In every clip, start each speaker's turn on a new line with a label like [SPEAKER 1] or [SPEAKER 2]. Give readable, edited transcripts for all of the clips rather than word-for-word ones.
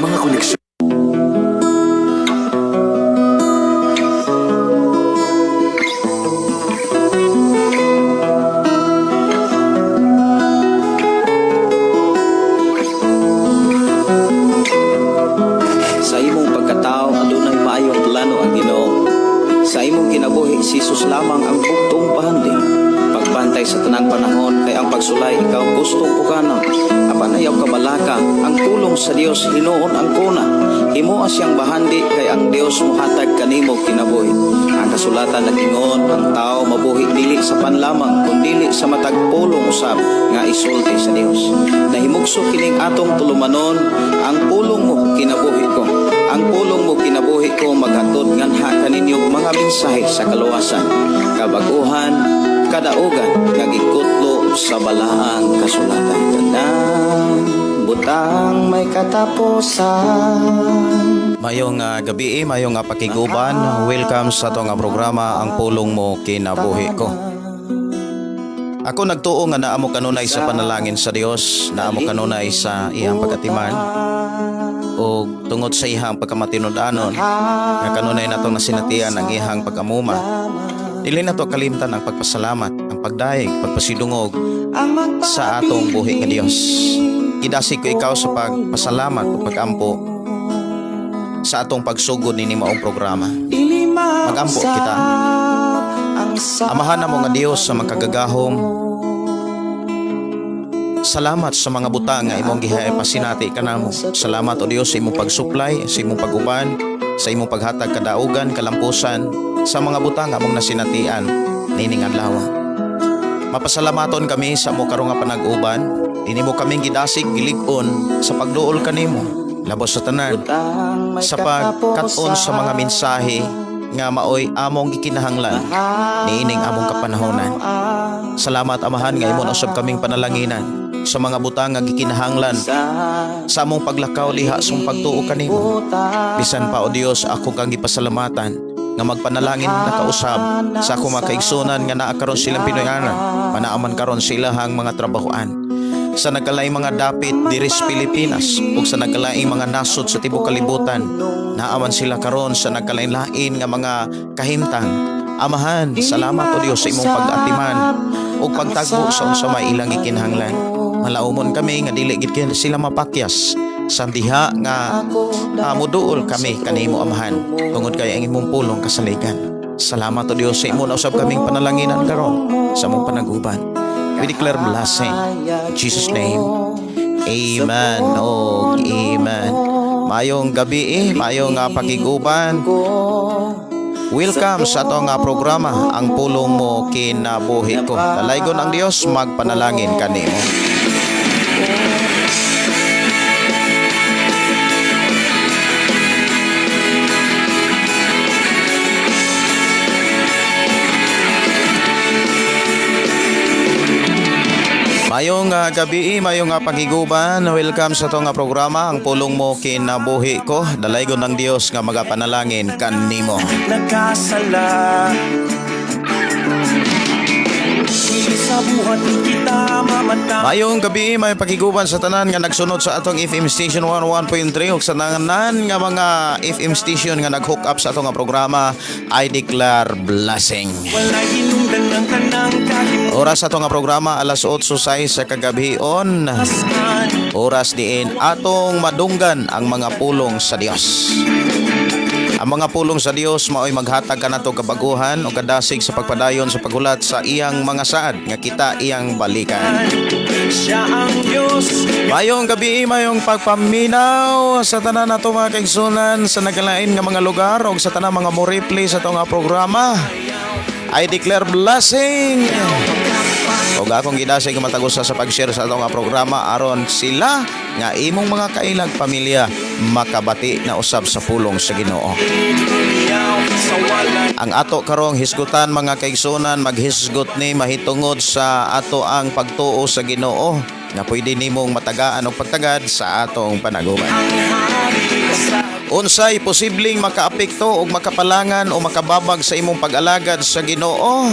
[SPEAKER 1] Mga koneksyon.
[SPEAKER 2] Sa imong pagkatao adunay maayong plano ang Ginoo. Sa imong kinabuhi si Jesus lamang ang bugtong bahandi. Pagbantay sa tanang panahon kay ang pagsulay ikaw gusto pukanon. Apan ayaw kabalaka ang pulong sa Dios hinuon ang kuna. Himoa siyang bahandi kay ang Dios mohatag kanimo kinabuhi. Ang kasulatan nag-ingon ang tao mabuhi dili sa panlamang kundili sa matag pulong usab nga isulti sa Dios. Nahimugso kining atong tulumanon ang pulong mo kinabuhi ko. Ang pulong mo kinabuhi ko maghatod nganha kaninyo mga mensahe sa kaluwasan, kabaguhan, kadaugan nga gikutlo sa balaang kasulatan. Tanang butang may katapusan.
[SPEAKER 3] Mayong gabi, mayong pakiguban. Welcome sa atong programa Ang Pulong Mo Kinabuhi Ko. Ako nagtuo nga naa mo kanunay sa panalangin sa Dios, naa mo kanunay sa iyang pagatiman o tungod sa iyang pagkamatinud-anon nga kanunay natong nasinatian ang iyang pag-amuma. Dili nato kalimtan ang pagpasalamat, ang pagdayeg, pagpasidungog sa atong buhi nga Dios. Gidasig ko ikaw sa pagpasalamat o pagampo sa atong pagsugod nini maong programa. Magampo kita. Amahan namo nga Dios sa makagagahom. Salamat sa mga butang nga imong gipasinati kanamo. Salamat o Dios sa imong pagsuplay, sa imong pag-uban, sa imong paghatag kadaugan, kalampusan sa mga butang nga among nasinatian nining adlaw. Mapasalamaton kami sa amo karon nga panag-uban. Dinhi mo kaming gidasig gilig-on sa pagduol kanimo. Labos sa tanan sa pagkat-on sa mga mensahe nga maoy among gikinahanglan niining among kapanahonan. Salamat, Amahan, nga imo na usab kaming panalanginan sa mga butang nga gikinahanglan sa among paglakaw liha sa among pagtuo kanimo. Bisan pa, o Dios, ako kang gipasalamatan nga magpanalangin na kausab sa akong mga kaigsunan nga naa karon silang Pinoyanan, manaaman karon sila hang mga trabahoan sa nagkalaing mga dapit diri sa Pilipinas ug sa nagkalaing mga nasod sa tibuok kalibutan. Naaman sila karon sa nagkalain-lain nga mga kahimtang. Amahan, salamat, o Dios, sa imong pag-atiman ug pagtagbo sa unsa may ilang gikinahanglan. Malaumon kami nga dili gid sila mapakyas sa diha nga muduol kami kanimo, Amahan, tungod kay ang imong pulong kasaligan. Salamat, o Dios, sa imo na usab kaming panalanginan karon sa among panaguban. We declare blessing. In Jesus' name. Amen. Oh, amen. Mayong gabi eh, mayong pakiguban. Welcome sa atong programa Ang Pulong Mo Kinabuhi Ko. Dalaygon ang Dios, magpanalangin kanimo. Mayong gabi, mayong pagiguban. Welcome sa atong programa Ang Pulong Mo Kinabuhi Ko. Dalaygon ng Dios nga magapanalangin kanimo.
[SPEAKER 1] Nagkasala. Sa buhat kita mamata.
[SPEAKER 3] Mayong gabi, may pakiguban sa tanan nga nagsunod sa atong FM station 101.3 ug sa tanan nga mga FM station nga nag-hook up sa atong nga programa. I declare blessing.
[SPEAKER 1] Wala'y hinungdan ng tanang kahimasan.
[SPEAKER 3] Oras sa atong nga programa alas 8:06 sa kagabion. Oras diin atong madunggan ang mga pulong sa Dios. Ang mga pulong sa Dios maoy maghatag kanato kabaguhan o kadasig sa pagpadayon sa paghulat sa iyang mga saad nga kita iyang balikan.
[SPEAKER 1] Siya ang Diyos.
[SPEAKER 3] Mayong gabi, mayong pagpaminaw sa tanan nato mga kaigsunan sa nagkalain nga mga lugar o sa tanan mga mo-replay sa atong nga programa. I declare blessing. Og akong gidasig nga matag usa sa pag-share sa atong nga programa aron sila nga imong mga kailag pamilya makabati na usab sa pulong sa Ginoo.
[SPEAKER 1] Sa walay
[SPEAKER 3] Ang ato karong hisgutan, mga kaigsunan, maghisgot ni mahitungod sa ato ang pagtuo sa Ginoo nga pwede nimong matagaan og pagtagad sa atong panaguman. Unsay posibleng makaapekto og makapalangan o makababag sa imong pag-alagad sa Ginoo?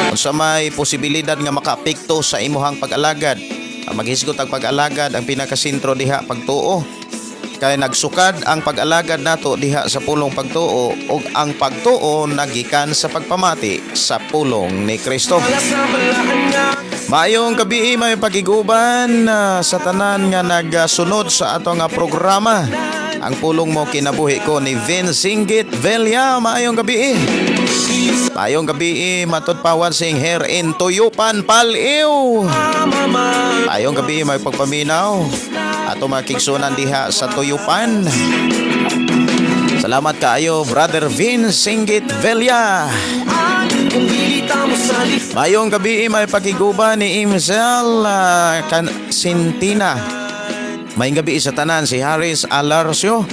[SPEAKER 3] Unsa may posibilidad nga makaapekto sa imuhang pag-alagad? Ang maghisgot ang pag-alagad, ang pinakasentro diha pagtuo. Kay nagsukad ang pag-alagad nato diha sa pulong pagtuo ug ang pagtuo nagikan sa pagpamati sa pulong ni Kristo.
[SPEAKER 1] Wala sa balaan nga.
[SPEAKER 3] Maayong gabii, may pagiguban sa tanan nga nagsunod sa ato nga programa. Ang Pulong Mo Kinabuhi Ko ni Vince Singgit Villa. Maayong gabii. Maayong gabii, matud pa watching here in Tuyupan, Pal-iw. Maayong gabii, may pagpaminaw. Ato makigsunan diha sa Tuyupan. Salamat kaayo, Brother Vince Singgit Villa.
[SPEAKER 1] Kung dili ta mo salig.
[SPEAKER 3] Mayong gabi, may pakiguban ni Imsel Sintina. Mayong gabi sa tanan si Harris Alarcio.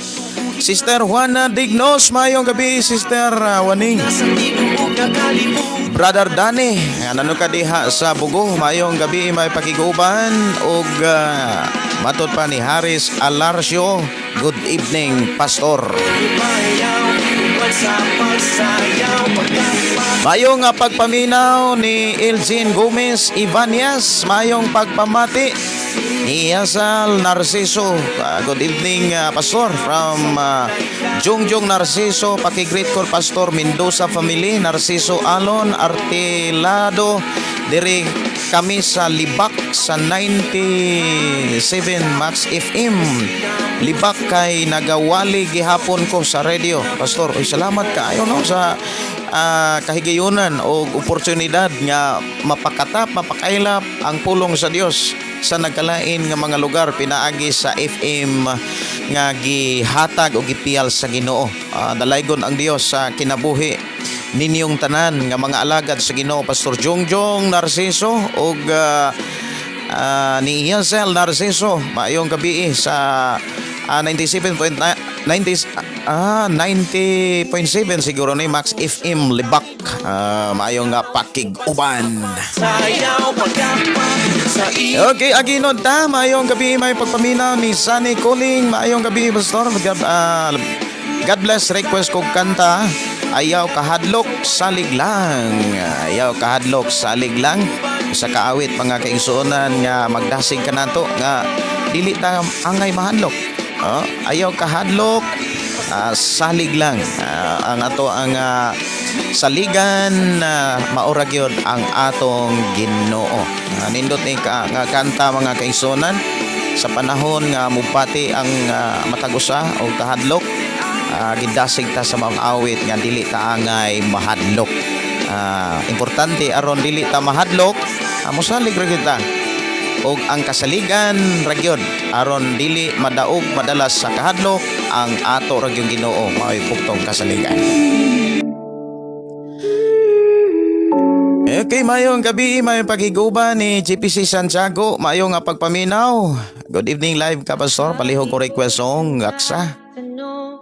[SPEAKER 3] Sister Juana Dignos, mayong gabi, Sister Waning.
[SPEAKER 1] Sa tibuok nga kalibutan.
[SPEAKER 3] Brother Danny, ano ka diha sa Bugo, mayong gabi, may pakiguban ug matod pa ni Harris Alarcio. Good evening, Pastor.
[SPEAKER 1] Bayaw uban sa pagsayaw pagkapa.
[SPEAKER 3] Mayong nga pagpaminaw ni Elgin Gomez Ivanias, mayong pagpamati ni Yasal Narciso. Good evening, Pastor, from Jungjong Narciso. Pakigreet ko Pastor Mendoza family, Narciso Alon Artilado. Diri kami sa Libak sa 97 Max FM. Libak kay nagawali gihapon ko sa radio. Pastor, oy, salamat kaayo, no, sa kahigayunan o oportunidad nga mapakatap, mapakailap ang pulong sa Dios sa nagkalain nga mga lugar pinaagi sa FM nga gihatag o gipiyal sa Ginoo. Dalaygon ang Dios sa kinabuhi ninyong tanan nga mga alagad sa Ginoo, Pastor Jongjong Narciso ug ni Yazel Narciso. Maayong gabi sa 97.9 90 90.7 siguro ni Max FM Libak. Maayong nga pakig-uban.
[SPEAKER 1] Sayaw pagkapa sa
[SPEAKER 3] Okay, aginod ta. Maayong gabi, may pagpaminaw ni Sunny Kuling. Maayong gabi, Pastor. God bless. Request kog kanta. Ayaw Kahadlok, Salig Lang. Ayaw Kahadlok, Salig Lang. Sa kaawit, mga kaigsuonan, nga magdasig ka nato nga dili ta angay mahadlok. Oh, ayaw kahadlok, salig lang. Ang ato ang saligan na maura gyud ang atong Ginoo. Nindot ni ka, nga kanta, mga kaigsuonan, sa panahon nga mupati ang matag usa o kahadlok, gidasig ta sa mga awit nga dili ta angay mahadlok. Importante aron dili ta mahadlok, mosalig ra gyud ta og ang kasaligan ra gyud aron dili madaog madalas sa kahadlok ang ato ra gyud Ginoo, mao'y buktong kasaligan. Okay, mayong gabi, may pagiguba ni GPC Santiago, mayong nga pagpaminaw. Good evening live ka, Pastor, palihog ko request song Gaksa.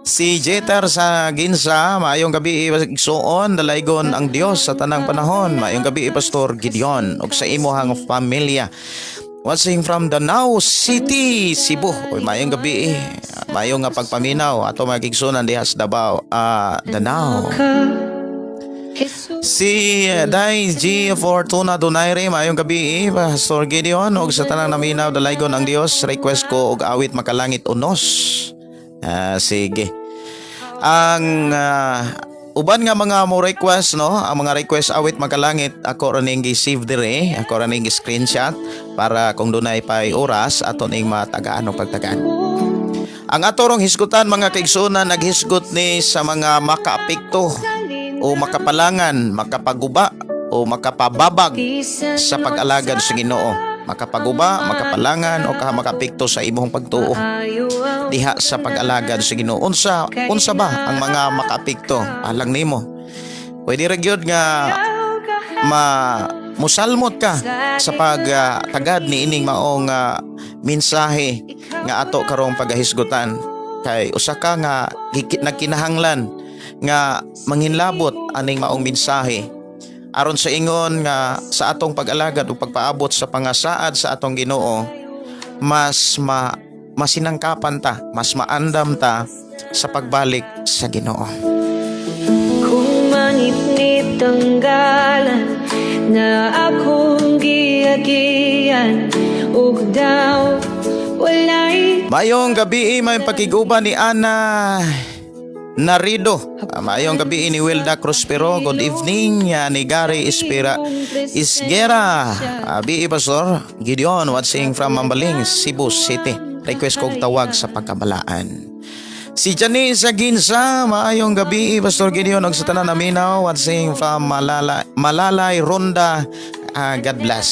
[SPEAKER 3] Si Jeter sa Ginsa, maayong gabi, igsuon, dalaygon ang Dios sa tanang panahon. Maayong gabi, Pastor Gideon ug sa imuhang pamilya. Watching from Danao City, Cebu. Uy, maayong gabi. Maayong nga pagpaminaw ato mga igsuonan diha sa Davao, Danao. Si Dai G Fortuna Donaire, maayong gabi, Pastor Gideon ug sa tanang naminaw, dalaygon ang Dios. Request ko og awit Makalangit Unos. Sige. Ang uban nga mga mo request, no, ang mga request awit Makalangit, ako ra ning gi-save dire, ako ra ning gi-screenshot para kung dunay pay oras ato ning matagaan o pagtagaan. Ang ato rong hisgutan, mga kaigsuonan, naghisgot ni sa mga makaapekto o makapalangan, makapaguba o makapababag sa pag-alagad sa Ginoo. Makapaguba, makapalangan o makaapekto sa imong pagtuo diha sa pag-alagad sa Ginoo. Unsa unsa ba ang mga makaapekto alang nimo? Pwede ra gyud nga ma musalmot ka sa pagtagad ni ining maong mensahe nga ato karong pagahisgutan kay usa ka nga nagkinahanglan nga manghinlabot aning maong mensahe aron sa ingon nga sa atong pag-alagad o pagpaabot sa pangasaad sa atong Ginoo, mas masinangkapan ta, mas maandam ta sa pagbalik sa Ginoo.
[SPEAKER 4] Kung manipnip tanggalan na akong giagian ug daw walay
[SPEAKER 3] Mayong gabi, may pakiguban ni Ana Narido. Maayong gabi ni Wilda Cruspero. Good evening ni Gary Espera Isgera. Bi Pastor Gideon watching from Mambaling, Cebu City. Request kog tawag sa pagkabalaan. Si Janice Aginsa, maayong gabi, Pastor Gideon ug sa tanan naminaw watching from Malala, Malalay Ronda. God bless.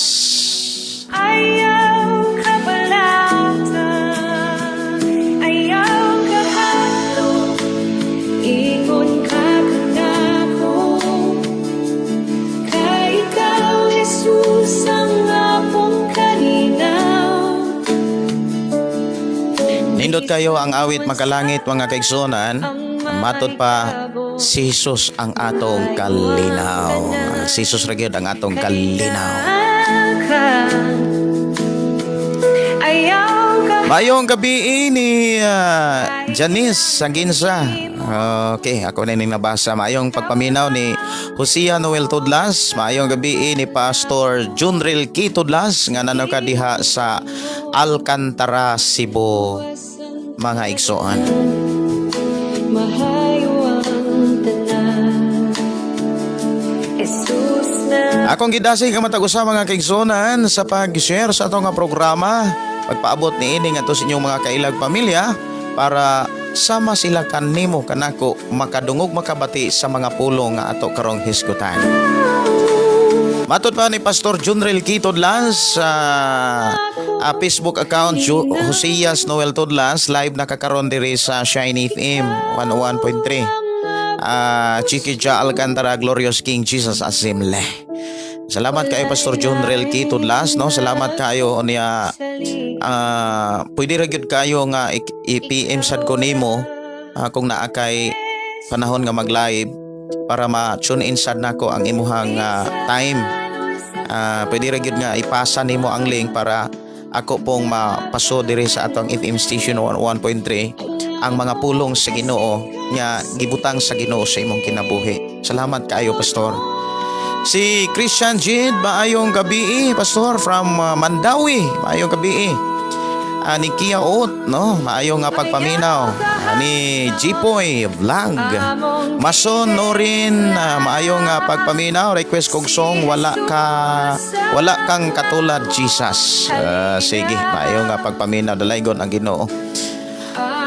[SPEAKER 4] Ayaw kabalata, ayaw kahadlok, ingon ka kanako. Kay ikaw, Jesus, ang akong kalinaw.
[SPEAKER 3] Nindot kayo ang awit makalangit, mga kaigsunan. Matod pa, si Jesus ang atong kalinaw. Si Jesus ra gyud ang atong kalinaw.
[SPEAKER 4] Ayaw ka.
[SPEAKER 3] Mayong gabi ni Janice Sanginsa. Okay, ako na ning nabasa. Maayong pagpaminaw ni Hosea Noel Tudlas. Maayong gabi ni Pastor Junril K. Tudlas nga nanaw ka diha sa Alcantara, Cebu, mga igsoon.
[SPEAKER 4] Mahayo ang tanan, Jesus na.
[SPEAKER 3] Akong gidasig ang matag usa, mga kaigsunan, sa pag-share sa atong nga programa. Pagpaabot ni ini ngadto sa inyong mga kailag pamilya para sama sila kanimo kanako makadungog, makabati sa mga pulong nga ato karong hisgutan. Matod pa ni Pastor Junrel K. Tudlas sa Facebook account Josias Noel Tudlas, live nakakaron diri sa Shine FM 101.3. Chiki Ja Alcantara, Glorious King Jesus Assembly. Salamat kayo, Pastor Junrel K. Tudlas, no? Salamat kayo niya. Pwede ra gyud kayo nga i-PM sad ko nimo kung naa kay panahon nga mag-live para ma-tune in sad nako ang imuhang time. Pwede ra gyud nga ipasa nimo ang link para ako pong mapaso diri sa atong FM station 101.3 ang mga pulong sa Ginoo nga gibutang sa Ginoo sa imong kinabuhi. Salamat kaayo, Pastor. Si Christian Jid, maayong gabi, Pastor, from Mandawi. Maayong gabi. Ni Kia Ot, no? Maayong nga pagpaminaw. Ni Jipoy Vlog. Mason Norin, maayong nga pagpaminaw. Request kog song Wala Kang Katulad Jesus. Sige, maayong nga pagpaminaw, dalaygon ang Ginoo.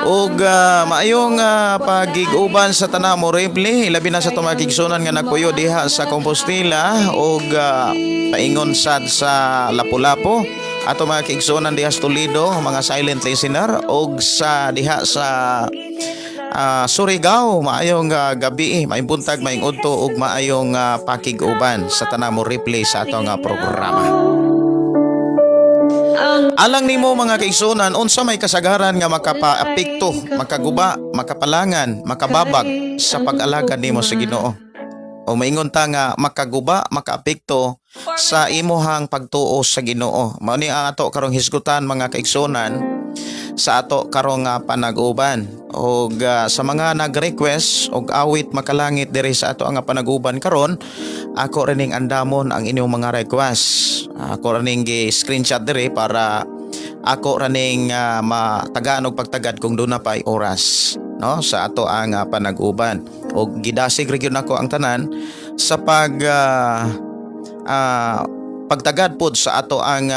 [SPEAKER 3] Ug maayong pagig-uban sa tanan mo Ripley, ilabi na sa tumakigsunan nga nagpuyo diha sa Compostela ug paingon sad sa Lapu-Lapu. Ato mga kaigsunan diha sa Toledo, mga silent listener, ug sa diha sa Surigao, maayong gabi, maayong buntag, maayong udto ug maayong pakig-uban sa tanan mo replay sa atong programa. Alang nimo, mga kaigsunan, unsa may kasagaran nga makapaapekto, makaguba, makapalangan, makababag sa pag-alagad nimo sa Ginoo? O maingon ta nga makaguba, makaapekto sa imuhang pagtuo sa Ginoo. Mao ni ang ato karong hisgutan, mga kaigsunan, sa ato karong nga panag-uban. Og sa mga nag-request og awit makalangit diri sa ato ang panaguban karon, ako rining andamon ang inyong mga request. Ako rining gi-screenshot diri para ako raning matagaan og pagtagad kung duna pa ay oras, no, sa ato ang panag-uban. Og gidasig ra gyud nako ang tanan sa pagtagad pod sa ato ang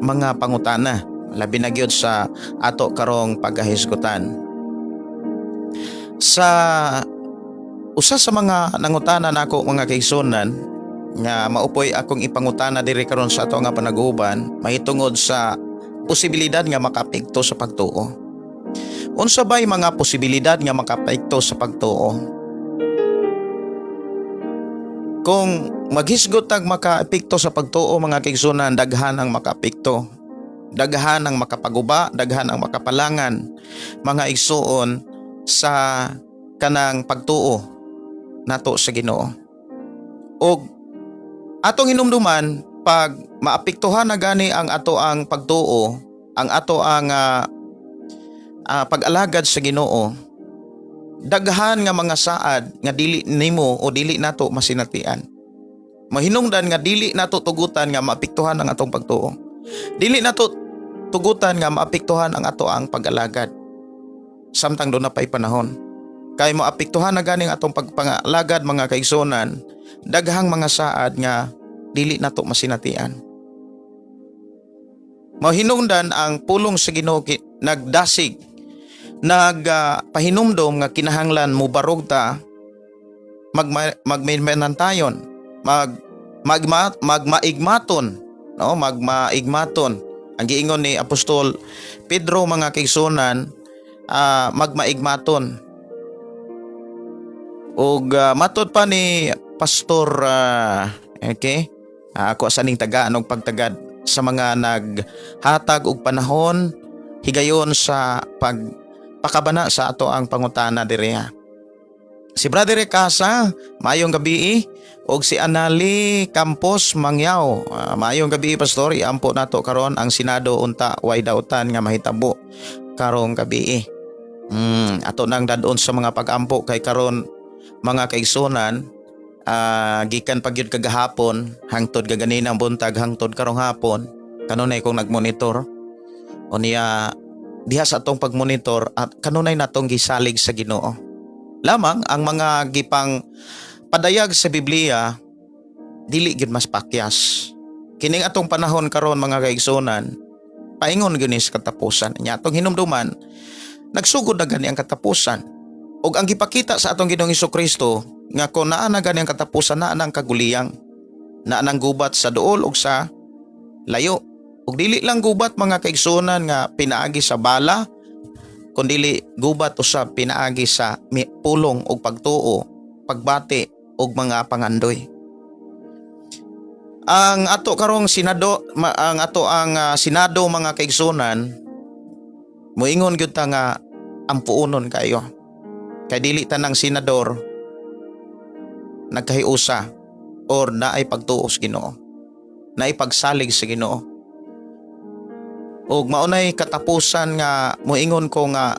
[SPEAKER 3] mga pangutana, labi na gyud sa ato karong pagkahisgutan. Sa usa sa mga nangutana nako, mga kaigsunan, nga maupoy akong ipangutana diri karon sa ato nga panaguban mahitungod sa posibilidad nga makaapekto sa pagtuo. Unsa bay mga posibilidad nga makaapekto sa pagtuo? Kung maghisgot tag makaapekto sa pagtuo, mga kaigsunan, daghan ang makaapekto. Daghan ang makapaguba, daghan ang makapalangan, mga igsuon, sa kanang pagtuo nato sa Ginoo. Og atong hinumduman, pag maapektuhan na gani ang ato ang pagtuo, ang ato ang pag-alagad sa Ginoo, daghan nga mga saad nga dili nimo o dili nato masinatian. Mahinungdan nga dili nato tugutan nga maapektuhan ang atong pagtuo. Dili nato tugutan nga maapektuhan ang ato ang pag-alagad samtang duna pa'y panahon. Kay maapektuhan na ganing atong pagpangalagad, mga kaigsunan, daghang mga saad nga dili nato masinatian. Mahinungdan ang pulong sa Ginoo nagdasig, nagpahinumdom nga kinahanglan mubarog ta, magmanantayon, magmaigmaton, no, magmaigmaton. Ang giingon ni Apostol Pedro, mga kaigsunan, magmaigmaton. Ug matod pa ni Pastor, okay, ako sa ning tagaan og pagtagad sa mga naghatag og panahon higayon sa pagpakabana sa ato ang pangutana diriha. Si Brother Casa, maayong gabi, og si Anali Campos Mangyaw. Maayong gabi, Pastor, iampo nato karon ang Senado, unta way dautan nga mahitabo karong gabi. Ato nang dadon sa mga pagampo kay karon, mga kaigsunan, gikan pa gyud kagahapon hangtod kaganinang buntag hangtod karong hapon, kanunay kong nagmonitor. Unya diha sa atong pagmonitor at kanunay natong gisalig sa Ginoo lamang ang mga gipang padayag sa Biblia, dili gyud mas pakyas. Kining atong panahon karon, mga kaigsunan, paingon gyud ni sa katapusan. Nya atong hinumduman, nagsugod na gani ang katapusan. Ug ang gipakita sa atong Ginoong Kristo nga kung naa na gani ang katapusan, naa na ang kaguliyang, naa nang gubat sa duol ug sa layo. Ug dili lang gubat, mga kaigsunan, nga pinaagi sa bala, kundili gubat usab pinaagi sa pulong ug pagtuo, pagbati ug mga pangandoy. Ang ato karong Senado, ang ato ang Senado, mga kaigsunan, moingon gyud ta nga ampuonon kayo. Kay dili tanang senador nagkahiusa or naay pagtuo sa Ginoo. Naay pagsalig sa Ginoo. Ug maunay katapusan nga moingon ko nga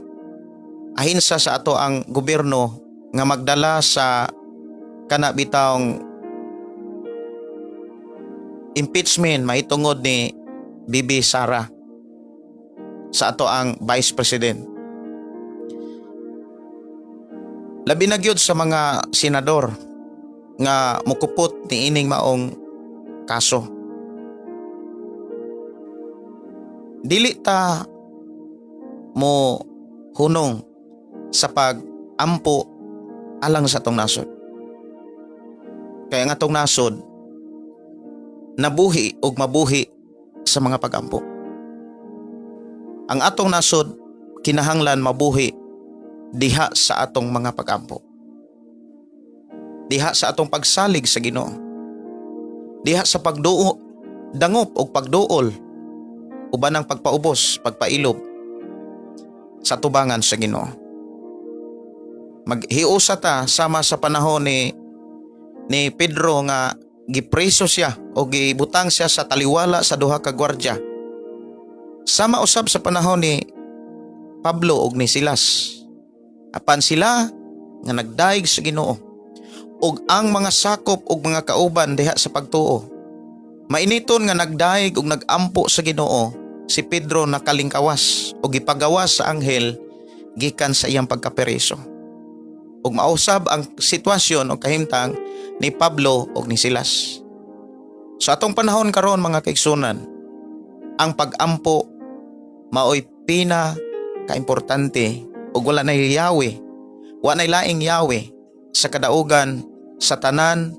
[SPEAKER 3] ahinsa sa ato ang gobyerno nga magdala sa kana bitawng impeachment mahitungod ni VP Sara sa ato ang Vice President. Labi na gyud sa mga senador nga mukupot ni ining maong kaso. Dili ta mo hunong sa pag-ampo alang sa atong nasod. Kaya nga atong nasod nabuhi ug mabuhi sa mga pag-ampo. Ang atong nasod kinahanglan mabuhi diha sa atong mga pag-ampo. Diha sa atong pagsalig sa Ginoo. Diha sa pagduo, dangop og pagduol uban ang pagpaubos, pagpailob sa tubangan sa Ginoo. Maghiusa ta sama sa panahon ni Pedro nga gipreso siya o gibutang siya sa taliwala sa duha ka gwardya. Sama usab sa panahon ni Pablo ug ni Silas. Apan sila nga nagdaig sa Ginoo ug ang mga sakop ug mga kauban diha sa pagtuo. Mainiton nga nagdaig ug nagampo sa Ginoo, si Pedro nakalingkawas ug gipagawas sa anghel gikan sa iyang pagkapereso. Ug mausab ang sitwasyon o kahimtang ni Pablo ug ni Silas. Sa atong panahon karon, mga kaigsunan, ang pag-ampo maoy pina kaimportante ug wala nay yawi, wa nay laing yawi sa kadaugan sa tanan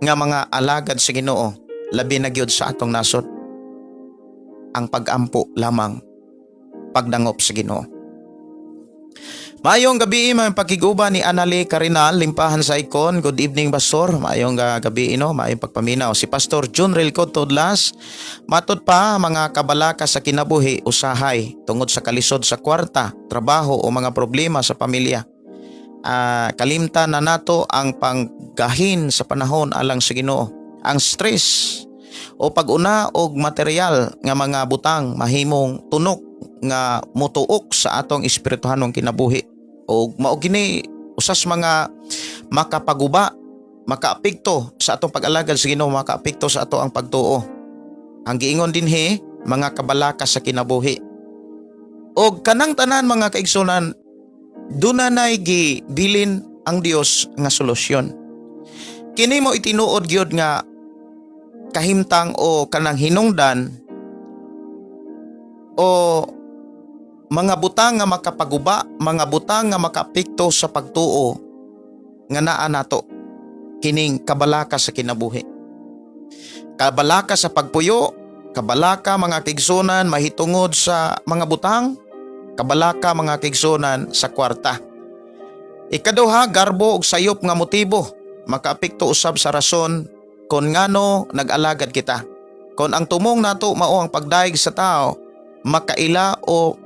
[SPEAKER 3] nga mga alagad sa Ginoo, labi na gyud sa atong nasod. Ang pag-ampo lamang, pagdangop sa Ginoo. Maayong gabi, mga pakiguban ni Anali Carinal, limpahan sa ikon. Good evening, Pastor. Maayong gabi, no, maayong pagpaminaw. Si Pastor John Relco Tudlas, matod pa mga kabalaka sa kinabuhi usahay tungod sa kalisod sa kwarta, trabaho o mga problema sa pamilya. Kalimtan na nato ang panggahin sa panahon alang sa Ginoo. Ang stress o pag-una og material nga mga butang mahimong tunok nga motuok sa atong espirituhanong kinabuhi o mao gini usas mga makapaguba, makaapekto sa atong pag-alagad sa Ginoo, makaapekto sa ato ang pagtuo. Ang giingon dinhi Mga kabalaka sa kinabuhi. Og kanang tanan, mga kaigsunan, duna nay gibilin ang Dios nga solusyon. Kini mo itinuod gyud nga kahimtang o kanang hinungdan o mga butang nga makapaguba, mga butang nga makaapekto sa pagtuo nga naa nato, kining kabalaka sa kinabuhi. Kabalaka sa pagpuyo, kabalaka, mga kaigsunan, mahitungod sa mga butang, kabalaka, mga kaigsunan, sa kwarta. Ikaduha, garbo ug sayop nga motibo makaapekto usab sa rason kon ngano nag-alagad kita. Kon ang tumong nato mao ang pagdayeg sa tao, makaila o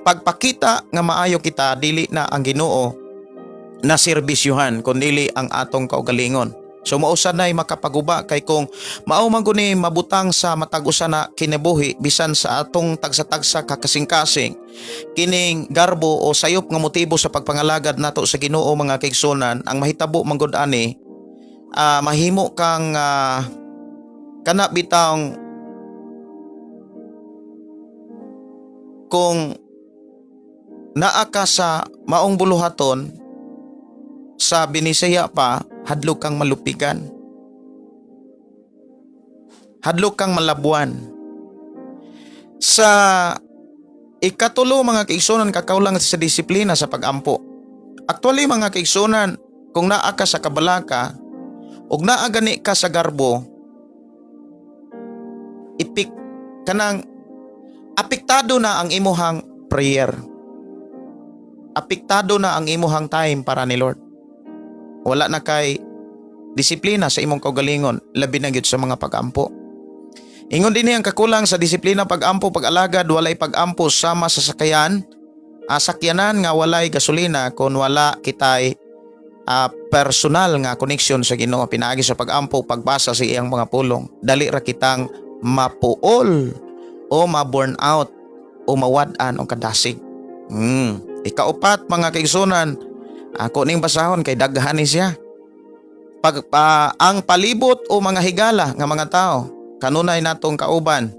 [SPEAKER 3] pagpakita nga maayo kita, dili na ang Ginoo na serbisyuhan kun dili ang atong kaugalingon. So mao sad nay makapaguba kay kung mao man guni mabutang sa matag usa na kinabuhi, bisan sa atong tagsa-tagsa ka kasing-kasing, kining garbo o sayop nga motibo sa pagpangalagad nato sa Ginoo, mga kaigsunan, ang mahitabo man gud ani, mahimo kang kana bitang kung naa ka sa maong buluhaton sa Binisaya pa, hadlok kang malupigan, hadlok kang malabuan. Sa ikatulo, mga kaigsunan, kakaulang sa disiplina sa pagampo. Actually, mga kaigsunan, kung naa ka sa kabalaka ug naa gani ka sa garbo, ipik kanang apektado na ang imuhang prayer, apektado na ang imuhang time para ni Lord. Wala na kay disiplina sa imong kaugalingon, labi na gyud sa mga pagampo. Ingon din ang kakulang sa disiplina pagampo, pag-alagad, walay pagampo sama sa sakayan, sakyanan nga walay gasolina kung wala kitay personal nga connection sa Ginoo pinaagi sa pagampo, pagbasa sa iyang mga pulong. Dali ra kitang mapuol o ma-burn out o mawad-an og kadasig. Ikaupat, mga kaigsunan, ako ning basahon kay daghan ni siya. Ang palibot o mga higala nga mga tao kanunay natong kauban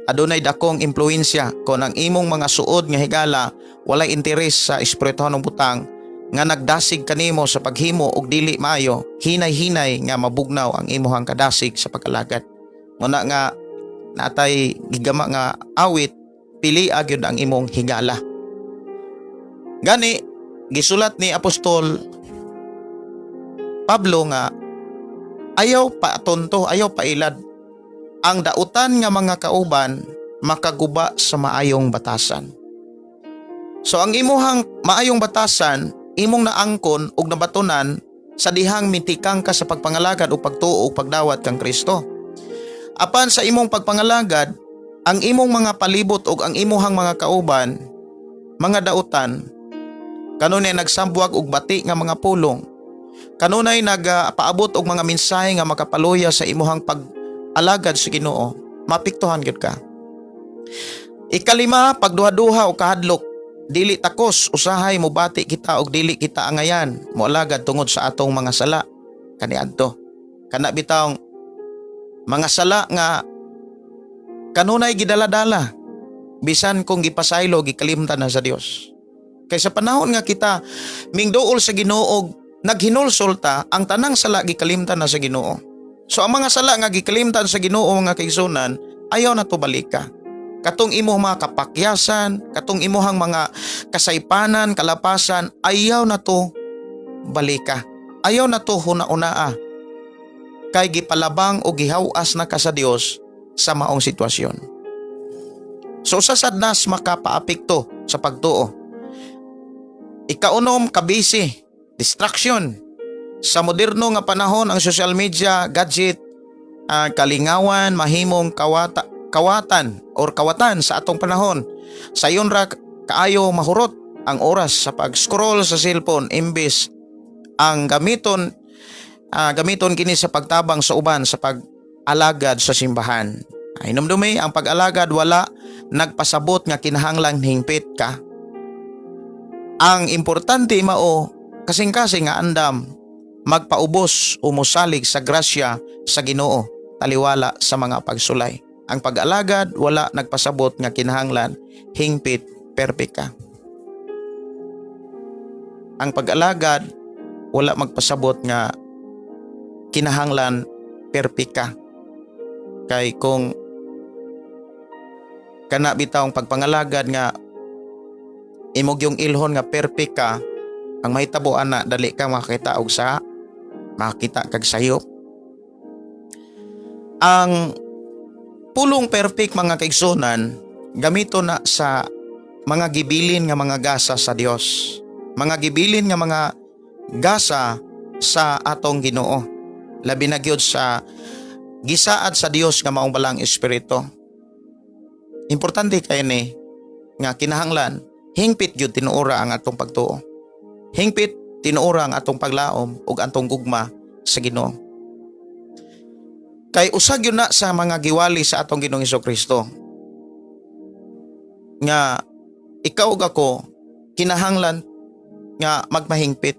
[SPEAKER 3] adunay dakong impluwensya. Kon ang imong mga suod nga higala walay interes sa espirituhanong butang nga nagdasig kanimo sa paghimo og dili maayo, hinay-hinay nga mabugnaw ang imuhang kadasig sa pag-alagad. Muna nga natay gigama nga awit, "Pili gyud ang imong higala." Gani gisulat ni Apostol Pablo nga ayaw pa tonto, ayaw pailad. Ang dautan nga mga kauban makaguba sa maayong batasan. So ang imuhang maayong batasan, imong naangkon ug nabatunan sa dihang mitikang ka sa pagpangalagad o pagtuo o pagdawat kang Kristo. Apan sa imong pagpangalagad, ang imong mga palibot ug ang imuhang mga kauban, mga dautan, kanunay nagsambuag og bati nga mga pulong, kanunay nagapaabot og mga mensahe nga makapaluya sa imuhang pag-alagad sa Ginoo, mapiktuhan gyud ka. Ikalima, pagduha-duha o kahadlok. Dili takos, usahay mobati kita og dili kita angayan moalagad tungod sa atong mga sala kaniadto. Kana bitawng mga sala nga kanunay gidala-dala bisan kung gipasaylo, gikalimtan na sa Dios. Kay sa panahon nga kita mingduol sa Ginoo, naghinulsol ta, ang tanang sala gikalimtan na sa Ginoo. So ang mga sala nga gikalimtan sa Ginoo, mga kaigsunan, ayaw na to balika. Katong imong mga kapakyasan, katong imuhang mga kasaypanan, kalapasan, ayaw na to balika. Ayaw na to huna-unaa. Kay gipalabang o gihawas na ka sa Dios sa maong sitwasyon. So sa sadnas makapaapekto sa pagtuo. Ikaunom, kabisi, distraction. Sa moderno nga panahon, ang social media, gadget, kalingawan, mahimong kawatan or kawatan sa atong panahon. Sayon ra kaayo mahurot ang oras sa pag-scroll sa cellphone imbes ang gamiton kini sa pagtabang sa uban sa pag-alagad sa simbahan. Ay, hinumdumi, ang pag-alagad wala nagpasabot nga kinahanglang hingpit ka. Ang importante mao kasing-kasing nga andam magpaubos o mosalig sa grasya sa Ginoo taliwala sa mga pagsulay. Ang pag-alagad wala nagpasabot nga kinahanglan hingpit perfect ka. Ang pag-alagad wala magpasabot nga kinahanglan perfect ka. Kay kung kana bitawng pagpangalagad nga imong yung ilhon nga perfect ka, ang mahitabo ana, dali ka makakita og sa makakita kag sayop. Ang pulong perfect, mga kaigsunan, gamito na sa mga gibilin nga mga gasa sa Dios, mga gibilin nga mga gasa sa atong Ginoo, labi na gyud sa gisaad sa Dios nga maong Balaang Espiritu. Importante kay ni nga kinahanglan hingpit gyud tinuora ang atong pagtuo, hingpit tinuora ang atong paglaom ug atong gugma sa Ginoo, kay usa gyud na sa mga giwali sa atong Ginoong Kristo nga ikaw ug ako kinahanglan nga magmahingpit.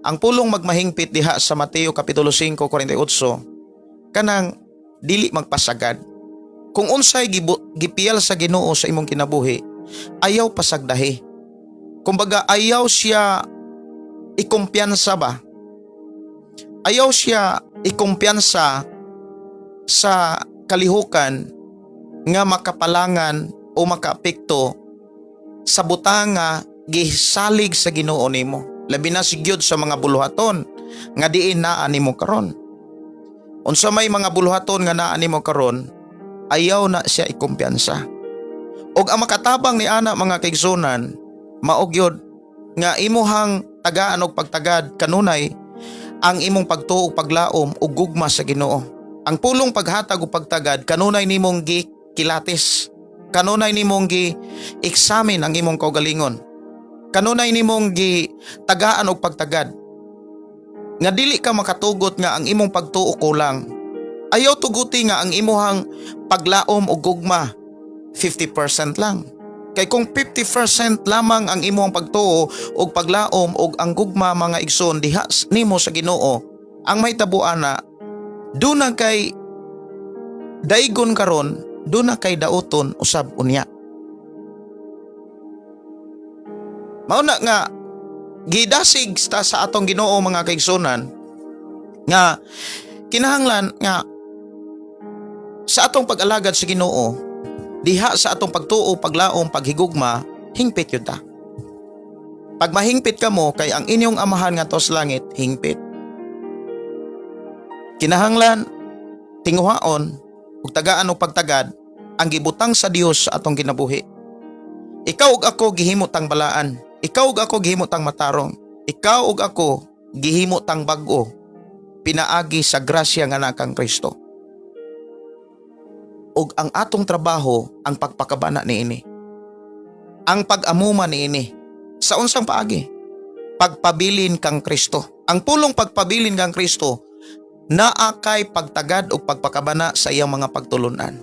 [SPEAKER 3] Ang pulong magmahingpit diha sa Mateo kapitulo 5:48, kanang dili magpasagad. Kung unsay gipiyal sa Ginoo sa imong kinabuhi, ayaw pasagdahi. Kumbaga, ayaw siya ikumpiyansa ba? Ayaw siya ikumpiyansa sa kalihukan nga makapalangan o makaapekto sa butang nga gisalig sa Ginoo nimo, labi na sigyod sa mga buluhaton nga diin naa nimo karon. Unsa may mga buluhaton nga naa nimo karon, ayaw na siya ikumpiyansa. Ug ang makatabang ni ana, mga kaigsunan, mao gyud nga imuhang tagaan og pagtagad kanunay ang imong pagtuo, paglaom ug gugma sa Ginoo. Ang pulong paghatag ug pagtagad, kanunay nimong gikilatis, kanunay nimong gi examine ang imong kaugalingon, kanunay nimong gi tagaan og pagtagad nga dili ka makatugot nga ang imong pagtuo kulang. Ayaw tuguti nga ang imuhang paglaom og gugma 50% lang, kay kung 50% lamang ang imong pagtuo og paglaom og ang gugma, mga igsoon, diha nimo sa Ginoo, ang mahitabo ana, duna kay daigon karon, duna kay dauton usab unya. Mao na nga gidasig ta sa atong Ginoo, mga kaigsunan, nga kinahanglan nga sa atong pag-alagad sa Ginoo, diha sa atong pagtuo, paglaom, paghigugma, hingpit yun ta. Pag mahingpit ka mo, kay ang inyong Amahan nga sa langit hingpit. Kinahanglan tinguhaon ug tagaan og pagtagad ang gibutang sa Dios sa atong kinabuhi. Ikaw ug ako gihimo tang balaan. Ikaw ug ako gihimo tang matarong. Ikaw ug ako gihimo tang bag-o pinaagi sa grasya nga naa kang Kristo. Ug ang atong trabaho ang pagpakabana niini. Ang pag-amuma niini. Sa unsang paagi? Pagpabilin kang Kristo. Ang pulong pagpabilin kang Kristo, naa kay pagtagad ug pagpakabana sa iyang mga pagtulunan.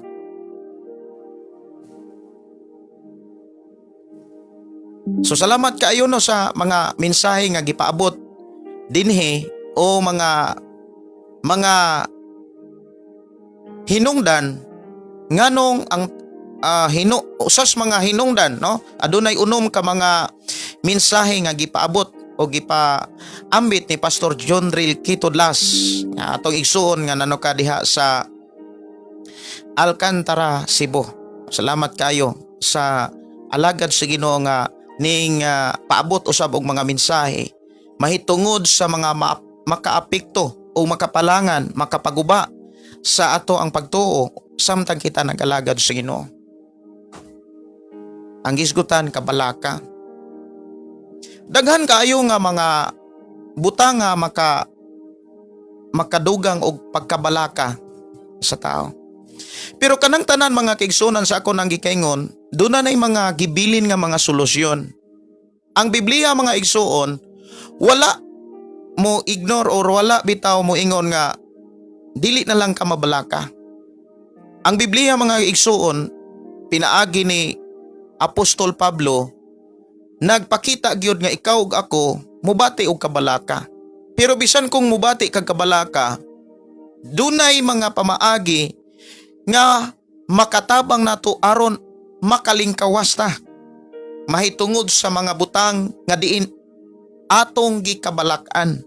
[SPEAKER 3] So salamat kaayo, no, sa mga mensahe nga gipaabot dinhi o mga hinungdan nganong ang usas mga hinungdan, no, adunay unom ka mga mensahe nga gipaabot o gipaambit ni Pastor John Ril Kitodlas nga atong igsuon nga nanuka diha sa Alcantara, Cebu. Salamat kayo sa alagad sa Ginoo nga ning paabot usab og mga mensahe mahitungod sa mga makaapekto o makapalangan, makapaguba sa ato ang pagtuo samtang kita nag-alagad sa Ginoo. Ang gisgutan, kabalaka. Daghan kaayo nga mga butang nga makadugang og pagkabalaka sa tao. Pero kanang tanan, mga kaigsunan, sa ako nang gikaingon, duna nay mga gibilin nga mga solusyon. Ang Biblia, mga igsuon, wala mo ignore or wala bitaw mo ingon nga dili na lang ka mabalaka. Ang Biblia, mga igsuon, pinaagi ni Apostol Pablo, nagpakita gyud nga ikaw ug ako mubati og kabalaka. Pero bisan kung mubati kag kabalaka, dunay mga pamaagi nga Makatabang nato aron makalingkawas ta mahitungod sa mga butang nga diin atong gikabalak-an.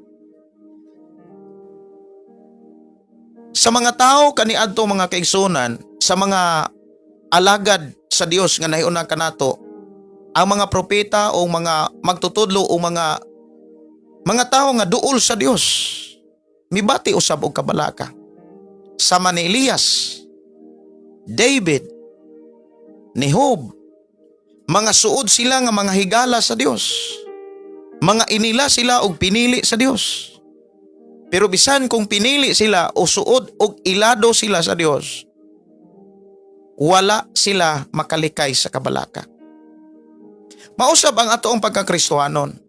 [SPEAKER 3] Sa mga tao kaniadto, mga kaigsunan, sa mga alagad sa Dios nga nahiuna kanato, ang mga propeta o mga magtutudlo o mga tao nga duol sa Dios, mibati usab og kabalaka. Sama ni Elias, David, ni Job, mga suod sila nga mga higala sa Dios. Mga inila sila og pinili sa Dios. Pero bisan kung pinili sila o suod og ilado sila sa Dios, wala sila makalikay sa kabalaka. Mausab ang atoong pagkakristohanon.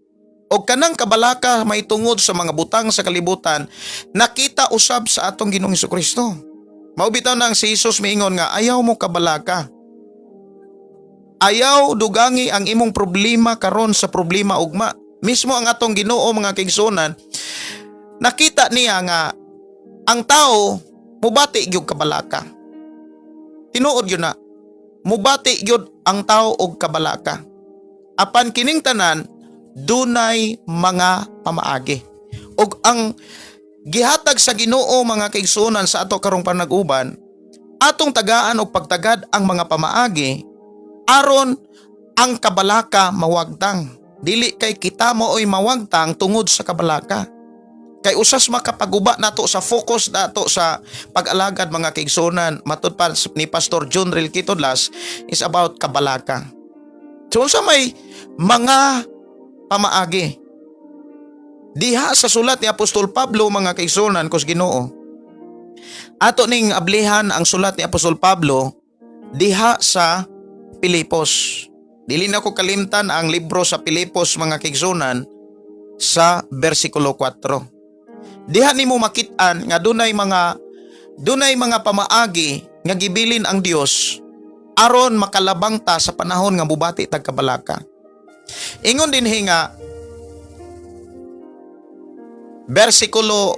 [SPEAKER 3] O kanang kabalaka may tungod sa mga butang sa kalibutan, nakita usab sa atong Ginoong Kristo. Mao bitaw nang si Jesus miingon nga ayaw mo kabalaka. Ayaw dugangi ang imong problema karon sa problema ugma. Mismo ang atong Ginoo, mga kaigsuonan, nakita niya nga ang tao mubati gyud kabalaka. Tinuod gyud na. Mubati gyud ang tao og kabalaka. Apan kining tanan dunay mga pamaagi. Og ang gihatag sa Ginoo, mga kaigsuonan, sa ato karong panag-uban, atong tagaan og pagtagad ang mga pamaagi aron ang kabalaka mawagtang. Dili kay kita maoy mawagtang tungod sa kabalaka. Kay usas makapaguba nato sa focus nato sa pag-alagad, mga kaigsuonan, matud pa ni Pastor John Rilquitodlas is about kabalaka. So unsa may mga pamaagi? Diha sa sulat ni Apostol Pablo, mga kaigsuonan kus Ginoo. Ato ning ablihan ang sulat ni Apostol Pablo diha sa Pilipos. Dili na ko kalimtan ang libro sa Pilipos, mga kaigsuonan, sa versikulo 4. Diha nimo makit-an nga dunay mga pamaagi nga gibilin ang Dios aron makalabang ta sa panahon nga mubati tag kabalaka. Ingon dinhi nga versikulo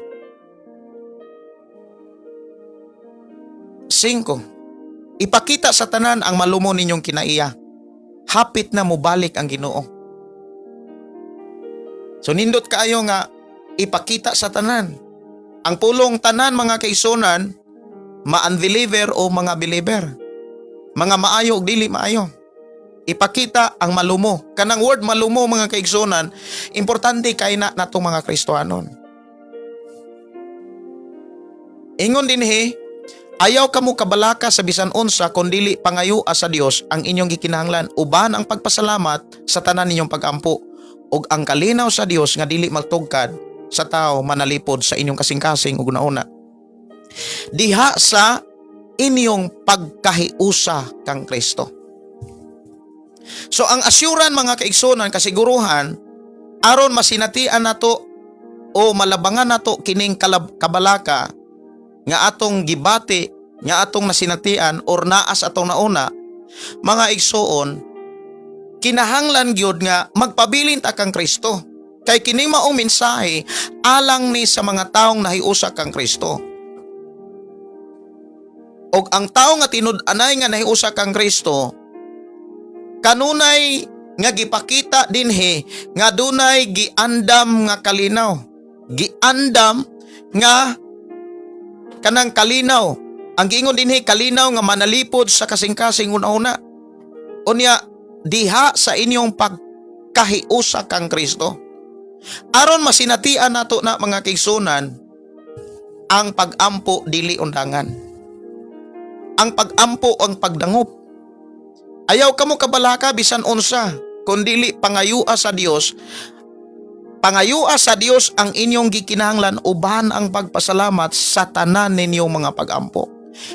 [SPEAKER 3] 5: "Ipakita sa tanan ang malumo ninyong kinaiya. Hapit na mobalik ang Ginoo." So nindot kaayo nga ipakita sa tanan. Ang pulong tanan, mga kaigsuonan, ma-unbeliever o mga believer. Mga maayo o dili maayo. Ipakita ang malumo. Kanang word malumo, mga kaigsuonan, importante kay na natong mga Kristohanon. Ingon dinhi, "Ayaw kamo kabalaka sa bisan unsa kun dili pangayua sa Dios ang inyong gikinahanglan uban ang pagpasalamat sa tanan ninyong pagampo, ug ang kalinaw sa Dios nga dili magtugkad sa tao manalipod sa inyong kasing-kasing ug una. Diha sa inyong pagkahiusa kang Kristo." So ang assurance, mga kaigsunan, kasiguruhan aron masinatian nato o malabangan nato kining kabalaka nga atong gibati, nga atong nasinatian or naas atong nauna, mga igsuon, kinahanglan gyud nga magpabilin ta kang Kristo. Kay kining maong mensahe alang ni sa mga taong nahiusa kang Kristo. Og ang tao nga tinud-anay nga nahiusa kang Kristo, kanunay nga gipakita dinhi nga dunay giandam nga kalinaw. Giandam nga kanang kalinaw. Ang giingon dinhi, kalinaw nga manalipod sa kasing-kasing una-una. Unya diha sa inyong pagkahiusa kang Kristo. Aron masinatian nato na, mga kaigsunan, ang pag-ampo dili undangan. Ang pag-ampo ang pagdangop. Ayaw kamo kabalaka bisan unsa, kun dili pangayua sa Dios. Pangayua sa Dios ang inyong gikinahanglan uban ang pagpasalamat sa tanan ninyong mga pag-ampo.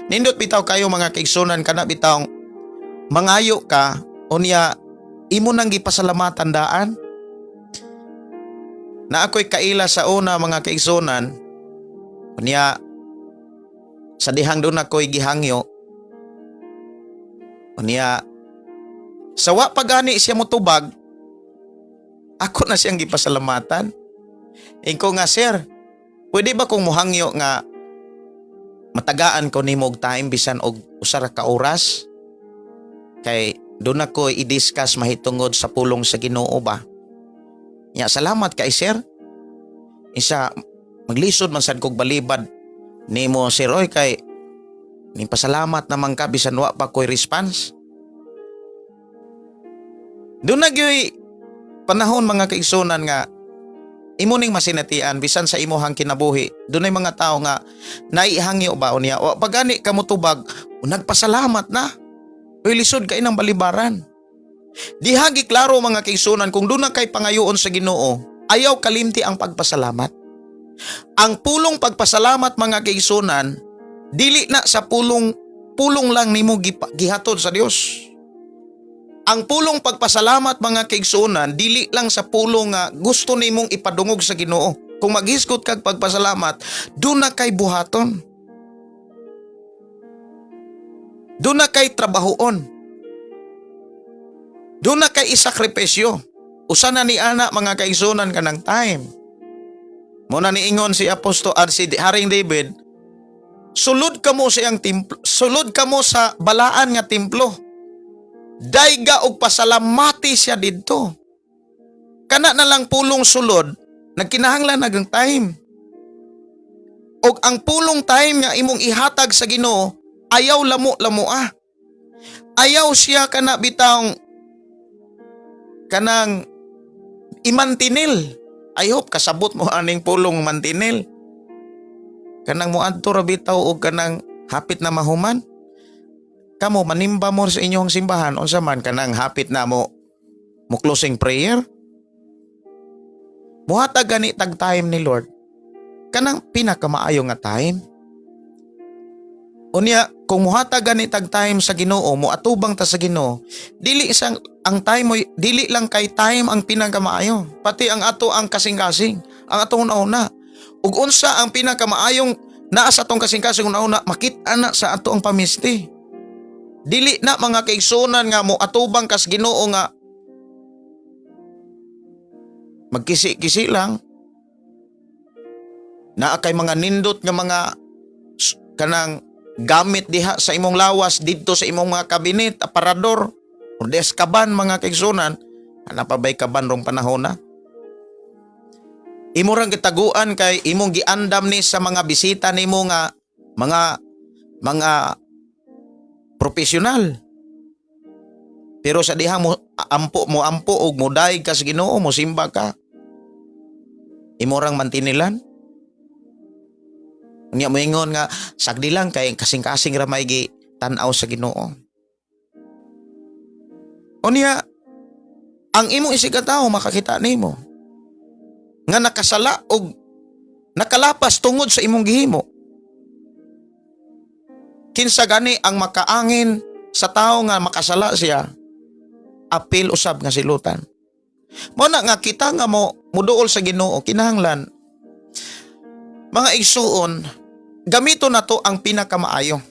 [SPEAKER 3] Nindot bitaw kayo, mga kaigsunan, kana bitaw mangayo ka unya imo nang gipasalamatan daan. Na ako'y kaila sa una, mga kaigsunan, unya sa dihang doon ako'y gihangyo, unya sa wa pa gani siya motubag, ako na siyang gipasalamatan. Ingon ko nga, "Sir, pwede ba kong muhangyo nga Matagaan ko nimo og time bisan og usa ra ka oras kay doon ako i-discuss mahitungod sa pulong sa Ginoo ba." Ya, salamat kay sir. Isa maglisod man sad kog balibad nimo, sir, oy, kay ni pasalamat naman ka bisan wa pa ko'y response. Doon na gyoy panahon, mga kaigsunan, nga imo ning masinatian bisan sa imuhang kinabuhi. Dunay mga tao nga naihangyo ba unya wa pa gani ka motubag, nagpasalamat na. Uy, lisod kay nang balibaran. Diha giklaro, mga kaigsunan, kung doon na kay pangayoon sa Ginoo, ayaw kalimti ang pagpasalamat. Ang pulong pagpasalamat, mga kaigsunan, dili na sa pulong pulong lang nimo gihatod sa Dios. Ang pulong pagpasalamat, mga kaigsunan, dili lang sa pulong nga gusto nimong ipadungog sa Ginoo. Kung maghisgot kag pagpasalamat, doon na kay buhaton. Doon na kay trabahoon. Doon na kay isakripisyo. Usa na ni ana, mga kaigsunan, kanang time. Muna niingon si Apostol at si Haring David, "Sulod kamo sa iyang templo, sulod kamo sa balaan nga templo. Dayga og pasalamati siya didto." Kana na lang pulong sulod, nagkinahanglan nagang time. Og ang pulong time nga imong ihatag sa Ginoo, ayaw lamo-lamo ah. Ayaw siya kana bitawng kanang imantinil. I hope kasabot mo aning pulong mantinil. Kanang moadto ra bitaw og kanang hapit na mahuman. Kamo manimba mo sa inyong simbahan, unsa man kanang hapit na mo mo closing prayer. Muhatag gani tag time ni Lord. Kanang pinakamaayo nga time. Unya, kung muhatag gani tag time sa Ginoo, moatubang ta sa Ginoo, dili isang ang time mo, dili lang kay time ang pinakamaayo, pati ang ato ang kasing-kasing, ang atong una. Ug unsa ang pinakamaayong naa sa atong kasing-kasing una, makit-an na sa ato ang pamisti. Dili na, mga kaigsunan, nga mo atubang kas Ginoo nga magkisi-kisi lang. Naa kay mga nindot nga mga kanang gamit diha sa imong lawas didto sa imong mga kabinet, aparador, or des kaban, mga kaigsunan. Ana pa bay kaban rong panahon na? Imo rang gitaguan kay imong giandam ni sa mga bisita nimo nga mga profesional. Pero sa diha mo ampo, mo ampo og modayeg ka sa Ginoo, mo simba ka, imo rang mantinilan. Unya moingon nga sagdi lang kay kasing-kasing ra may gi tan-aw sa Ginoo. Unya ang imong isigkatawo makakita nimo nga nakasala og nakalapas tungod sa imong gihimo. Kinsa gani ang makaangin sa tawo nga makasala siya, apil usab nga silutan. Mo na nga kita nga mo muduol sa Ginoo, kinahanglan, mga igsuon, gamito nato ang pinakamaayo.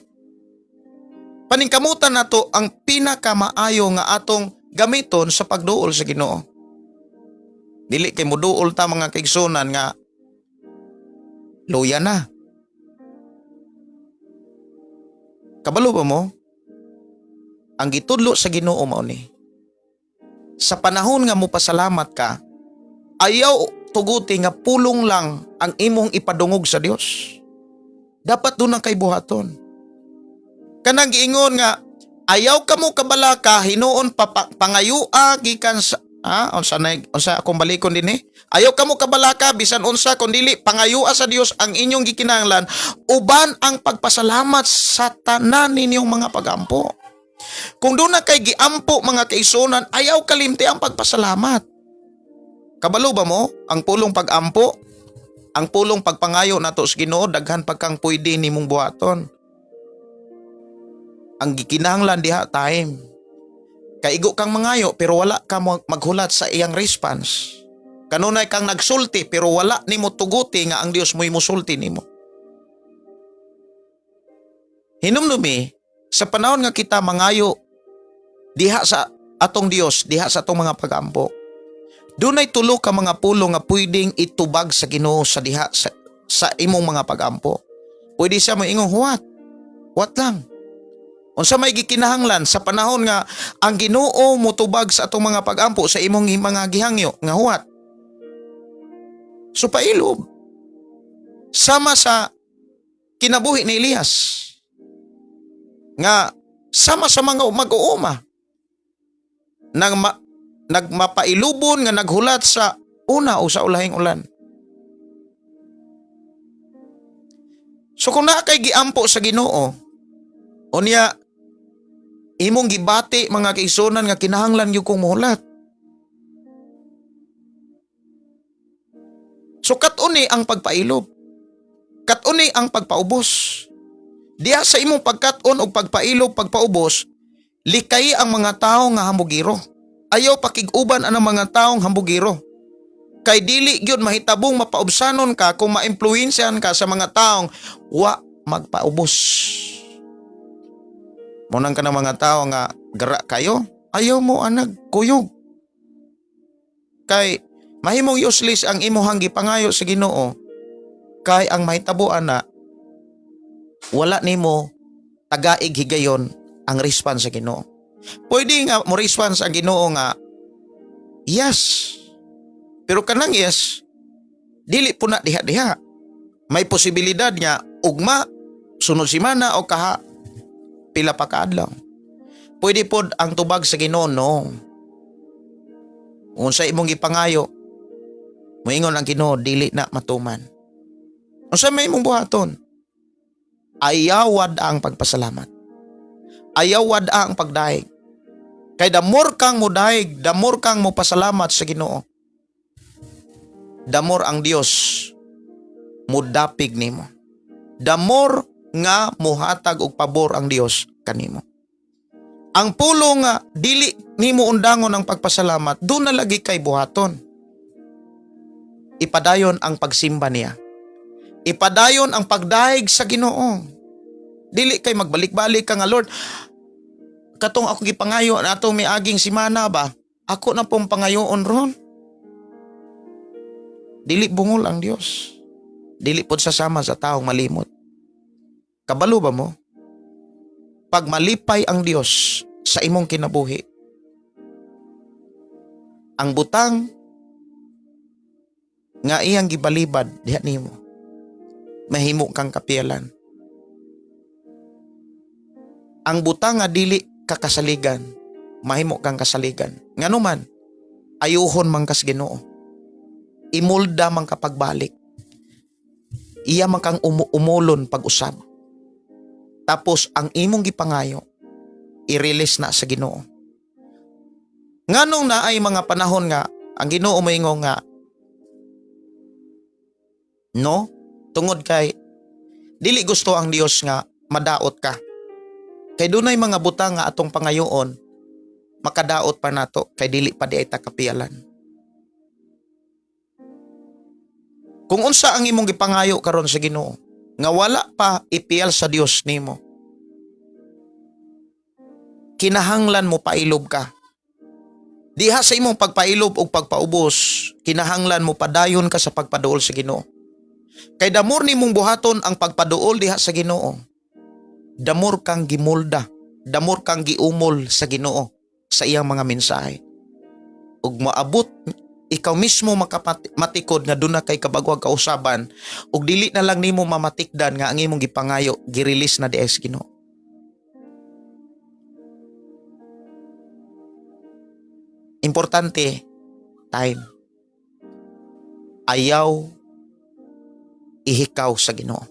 [SPEAKER 3] Paningkamutan nato ang pinakamaayo nga atong gamiton sa pagduol sa Ginoo. Dili kay muduol ta, mga kaigsunan, nga luya na. Kabalo ba mo? Ang gitudlo sa Ginoo mao ni. Sa panahon nga mopasalamat ka, ayaw tuguti nga pulong lang ang imong ipadungog sa Dios. Dapat doon ang kay buhaton. Kanang giingon nga ayaw kamo kabalaka hinuon pangayua gikan sa unsa na unsa akong balikon dinhi? Ayaw kamo kabalaka bisan unsa kun dili pangayua sa Dios ang inyong gikinahanglan uban ang pagpasalamat sa tanan ninyong mga pagampo. Kung doon na kay giampo, mga kaigsunan, ayaw kalimti ang pagpasalamat. Kabalo ba mo ang pulong pagampo, ang pulong pagpangayo nato sa Ginoo, daghan pagkang pwede nimong buhaton. Ang gikinahanglan diha, time. Kaigo kang mangayo pero wala ka maghulat sa iyang response. Kanunay kang nagsulti pero wala nimo tuguti nga ang Dios mo'y musulti nimo. Hinumdumi, sa panahon nga kita mangayo diha sa atong Dios, diha sa atong mga pagampo, dunay tulo ka mga pulong nga pwedeng itubag sa Ginoo sa diha sa imong mga pagampo. Pwede siya moingong huwat. Huwat lang. Unsa may gikinahanglan sa panahon nga ang Ginoo motubag sa atong mga pagampo sa imong mga gihangyo nga huwat. So pailob. Sama sa kinabuhi ni Elias nga sama sa mga mag-uuma nang nagmapailubon nga naghulat sa una o sa ulahing ulan. So kung naa kay giampo sa Ginoo, unya imong gibati, mga kaigsuonan, nga kinahanglan gyud kong mohulat. So kat-uni ang pagpailob. Kat-uni ang pagpaubos. Diha sa imong pagkat-on og pagpailob, pagpaubos, likay ang mga tao nga hambugiro. Ayaw pakig-uban ang mga taong hambugiro. Kay dili gyud mahitabong mapaubsanon ka kung maimpluwensyahan ka sa mga taong wa magpaubos. Munang ka ng mga tao nga gara kayo, ayaw mo anag kuyog. Kay mahimong useless ang imuhang gipangayo sa Ginoo, kay ang mahitabo ana, wala nimo tagaig higayon ang response sa Ginoo. Pwede nga mo response ang Ginoo nga yes. Pero kanang yes, dili po na diha-diha. May posibilidad nga ugma, sunod semana o kaha pila pa kaadlaw. Pwede pod ang tubag sa Ginoo, no. Unsa imong gipangayo, moingon ang Ginoo dili na matuman. Unsa may imong buhaton? Ayawad ang pagpasalamat. Ayawad ang pagdayeg. Kay the more kang modayeg, the more kang mopasalamat sa Ginoo, the more ang Dios mudapig nimo. The more nga muhatag og pabor ang Dios kanimo. Ang pulo nga dili nimo undangon ang pagpasalamat, doon na lagi kay buhaton. Ipadayon ang pagsimba niya. Ipadayon ang pagdayeg sa Ginoo. Dili kay magbalik-balik ka nga, "Lord, katong ako gipangayo na atong miaging simana ba? Ako na pong pangayoon ron." Dili bungol ang Dios. Dili pod sasama sa taong malimot. Kabalo ba mo? Pag malipay ang Dios sa imong kinabuhi, ang butang nga iyang gibalibad diha nimo, mahimo kang kapiyalan. Ang butang nga dili ka kasaligan, mahimo kang kasaligan. Ngano man, ayuhon man kas Ginoo. Imulda man ka pagbalik. Iya man kang umulon pag-usab. Tapos ang imong gipangayo, i-release na sa Ginoo. Nganong naay mga panahon nga ang Ginoo moingon nga no, tungod kay dili gusto ang Dios nga madaot ka. Kay dunay mga butang nga atong pangayoon, makadaot pa nato kay dili pa diay ta kapiyalan. Kung unsa ang imong gipangayo karon sa Ginoo nga wala pa ipiyal sa Dios nimo, kinahanglan mo pailob ka. Diha sa imong pagpailob og pagpaubos, kinahanglan mo padayon ka sa pagpaduol sa Ginoo. Kay the more nimong buhaton ang pagpaduol diha sa Ginoo, the more kang gimulda, the more kang giumol sa Ginoo sa iyang mga mensahe. Ug moabot ikaw mismo matikod nga duna kay kabagwag kausaban ug dili na lang nimo mamatikdan nga ang imong gipangayo gi-release na diay sa Ginoo. Importante, time. Ayaw ihikaw sa Ginoo.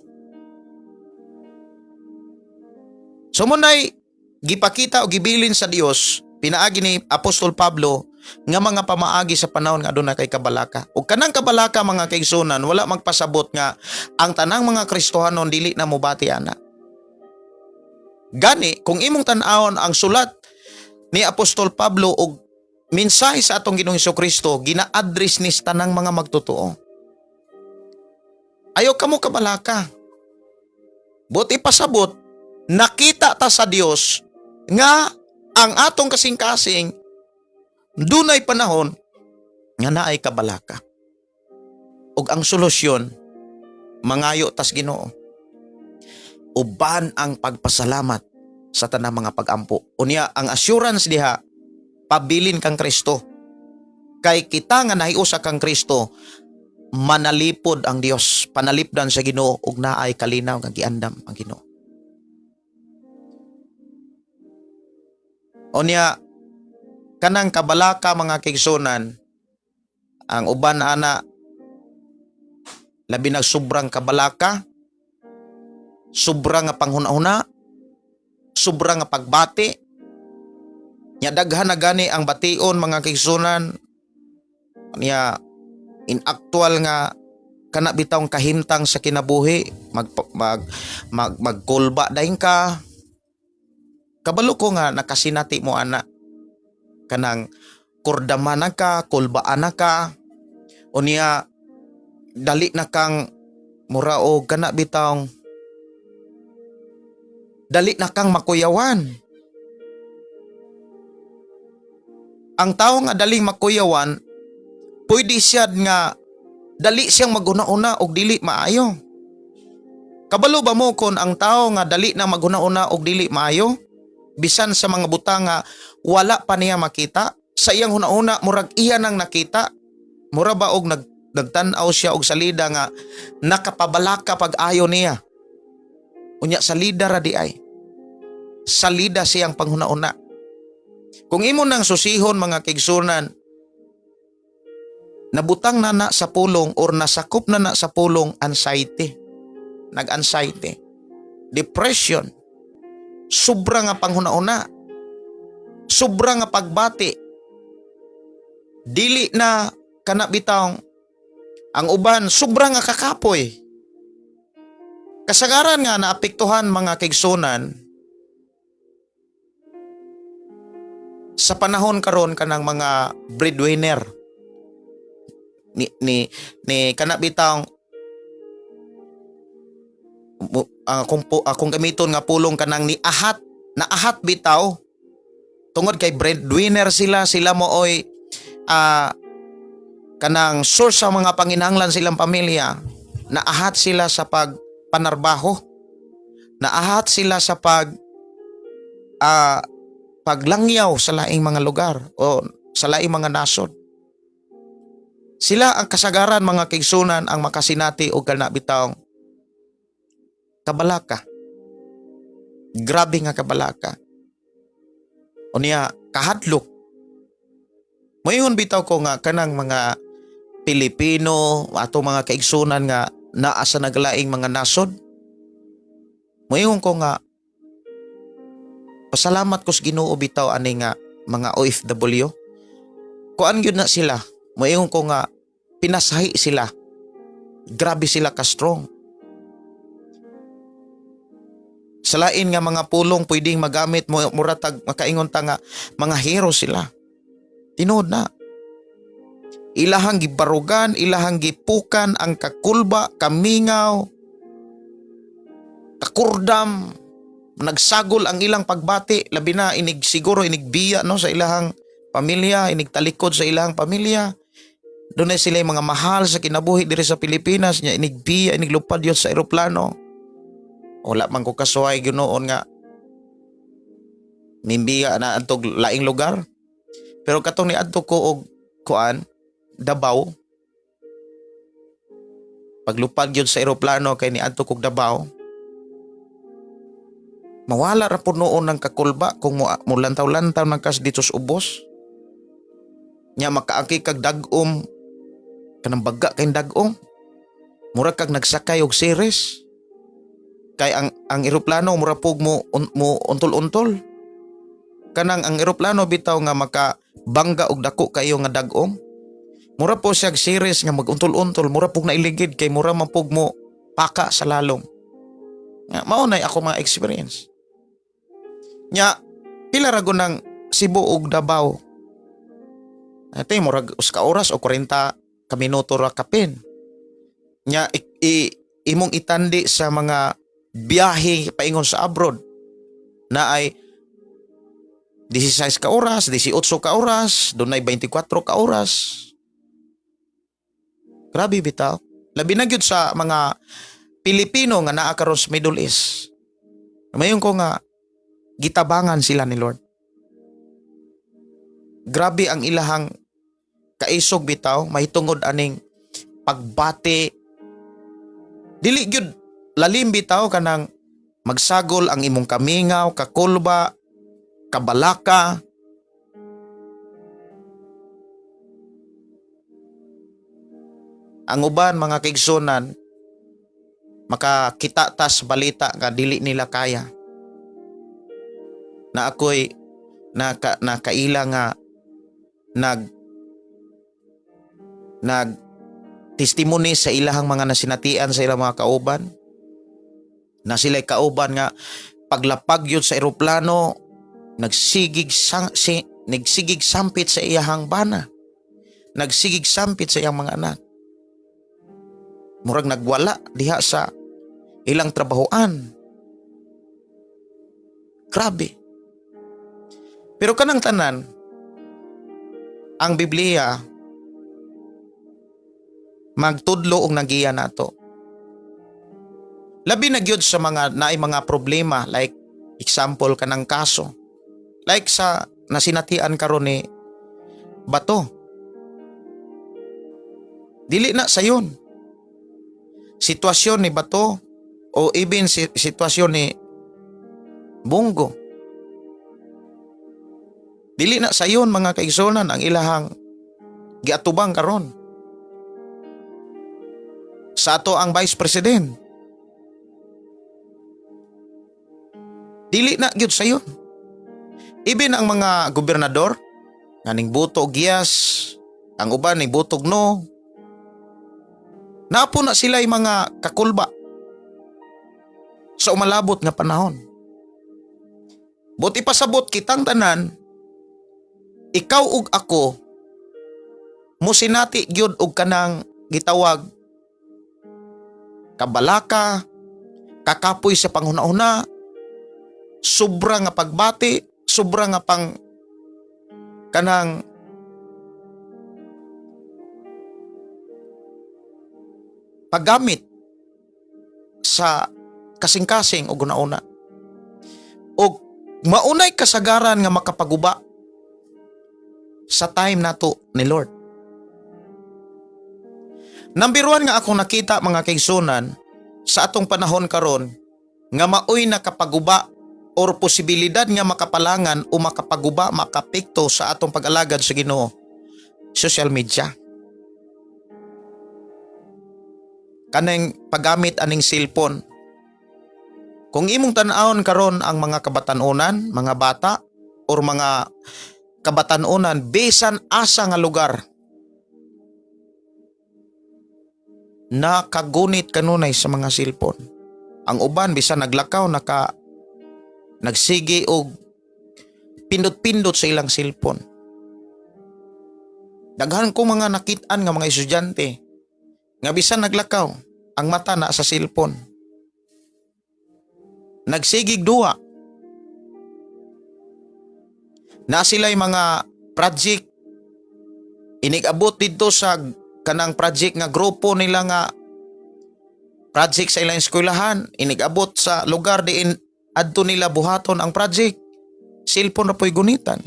[SPEAKER 3] So munay gipakita o gibilin sa Dios pinaagi ni Apostol Pablo nga mga pamaagi sa panahon nga aduna kay kabalaka. Ug kanang kabalaka, mga kaigsunan, wala magpasabot nga ang tanang mga Kristohanon dili na mobati ana. Gani kung imong tan-awon ang sulat ni Apostol Pablo og mensahe sa atong Ginoong Kristo, gina-address ni sa tanang mga magtotoo. Ayaw kamo kabalaka. Buti pasabot, nakita ta sa Dios nga ang atong kasing-kasing dunay panahon nga naay kabalaka. Ug ang solusyon, mangayo tas Ginoo. Uban ang pagpasalamat sa tanang mga pagampo. Unya ang assurance diha, pabilin kang Kristo. Kay kita nga nahiusa kang Kristo, manalipod ang Dios, panalipdan sa Ginoo ug naay kalinaw nga giandam ang Ginoo. Unya kanang kabalaka, mga kaigsunan, ang uban ana labi nag sobrang kabalaka, sobra nga panghuna-huna, sobra nga pagbati. Nya daghan na gani ang bation, mga kaigsunan, niya in actual nga kana bitawng kahimtang sa kinabuhi, mag mag mag magkulba dayon ka. Kabalo ko nga nakasinati mo ana, kanang kurdaman na ka, kulbaan na ka. Unya dali na kang mura og kana bitawng dali na kang makuyawan. Ang tao nga daling makuyawan, pwede siya nga dali siyang maghuna-una og dili maayo. Kabalo ba mo kon ang tao nga dali na maghuna-una og dili maayo, bisan sa mga butang nga wala pa niya makita, sa iyang huna-huna murag iya nang nakita, mura ba og nagtan-aw siya og salida nga nakapabalaka pag ayo niya. Unya salida ra di ay. Salida siyang panghuna-una. Kung imo nang susihon, mga kaigsunan, nabutang na na sa pulong or nasakop na na sa pulong anxiety. Nag-anxiety. Depression. Sobra nga panghuna-una. Sobra nga pagbati. Dili na kana bitawng ang uban sobra nga kakapoy. Kasagaran nga naapektuhan, mga kaigsunan, sa panahon karon kanang mga breadwinner ni ni kana bitawng kung gamiton nga pulong, kanang ni ahat, naahat bitaw tungod kay breadwinner sila. Sila mo oy kanang source sa mga panginahanglan silang pamilya. Naahat sila sa pagpanarbaho, naahat sila sa paglangyaw sa laing mga lugar o sa laing mga nasod. Sila ang kasagaran, mga kaigsunan, ang makasinati og kana bitawng kabalaka. Grabe nga kabalaka. Unya kahadlok. Moingon bitaw ko nga kanang mga Pilipino, ato mga kaigsunan nga naa sa naglaing mga nasod. Moingon ko nga pasalamat ko sa Ginoo bitaw ani nga mga OFW. Kuan gyud na sila. Moingon ko nga pinasahi sila. Grabe sila ka strong. Sa lain nga mga pulong pwedeng magamit mo, mura tag makaingon ta nga mga hero sila. Tinuod na. Ilahang gibarugan, ilahang gipukan ang kakulba, kamingaw, kakurdam, nagsagol ang ilang pagbati, labi na inig siguro inigbiya no sa ilahang pamilya, inigtalikod sa ilahang pamilya. Doon na sila yung mga mahal sa kinabuhi diri sa Pilipinas nya inigbiya, iniglupad yun sa eroplano. Wala man ko kasuhay ginoon nga mimbiya na adtog laing lugar. Pero katong niadto ko og kuan, Davao, paglupad yun sa eroplano kay niadto kog Davao, mawala ra po noon ng kakulba kung mo mulantaw-lantaw ng kas dito sa ubos. Nya makaaki kag dag-om, kanang baga kay dag-om. Mura kag nagsakay og series. Kay ang eroplano mura pug mo untol-untol. Kanang ang eroplano bitaw nga makabangga og dako kayo nga dag-om. Mura po siya series nga maguntol-untol, mura pug nailigid kay mura man pug mo paka sa lalom. Nga mao nay ako mga experience. Nya pila ra ng Cebu ug Davao. Ate, murag usa ka oras o 40 ka minuto ra kapin. Nya imong itandi sa mga biyahe paingon sa abroad na ay 16 ka oras, 18 ka oras, dunay 24 ka oras. Grabe bitaw. Labi na gyud sa mga Pilipino nga naa karon sa Middle East. Mayon ko nga gitabangan sila ni Lord. Grabe ang ilahang kaisog bitaw mahitungod aning pagbati. Dili gyud lalim bitaw kanang magsagol ang imong kamingaw, kakulba, kabalaka. Ang uban, mga kaigsunan, makakita tas balita nga dili nila kaya. Na ako'y nakaila nga nag nag testimony sa ilahang mga nasinatian sa ilang mga kauban, na sila'y kauban nga paglapag yun sa eroplano nagsigig sampit sa iyahang bana, nagsigig sampit sa iyang mga anak, murag nagwala diha sa ilang trabahoan. Grabe. Pero kanang tanan, ang Biblia magtudlo og nagiya nato. Labi na gyud sa mga naay mga problema, like example kanang kaso. Like sa nasinatian karon ni Bato. Dili na sayon. Sitwasyon ni Bato o even sitwasyon ni Bong Go. Dili na sayon, mga kaigsunan, ang ilahang giatubang karon. Sa ato ang Vice President. Dili na gyud sayon. Even ang mga gobernador nga ning boto og yes, ang uban ning boto og no. Naa po na sila mga kakulba sa umalabot nga panahon. Buot ipasabot, kitang tanan, ikaw ug ako, musinati gyud og kanang gitawag kabalaka, kakapoy sa panghuna-huna, sobra nga pagbati, sobra nga pang kanang paggamit sa kasing-kasing o guna-una. Og maunay kasagaran nga makapaguba sa time nato ni Lord. Number one nga akong nakita, mga kaigsunan, sa atong panahon karon nga maoy nakapaguba or posibilidad nga makapalangan o makapaguba, makapekto sa atong pag-alagad sa Ginoo, social media. Kanang paggamit aning cellphone. Kung imong tan-awon karon ang mga kabatanunan, mga bata or mga kabatanunan bisan asa nga lugar, nakagunit kanunay sa mga cellphone. Ang uban bisan naglakaw, nagsige og pindot-pindot sa ilang cellphone. Daghan ko mga nakit-an nga mga estudyante nga bisan naglakaw, ang mata na sa cellphone. Nagsigig duwa. Na sila'y mga project, inigabot didto sa kanang project nga grupo nila nga project sa ilang eskwelahan, inigabot sa lugar diin adto nila buhaton ang project, cellphone ra po'y gunitan.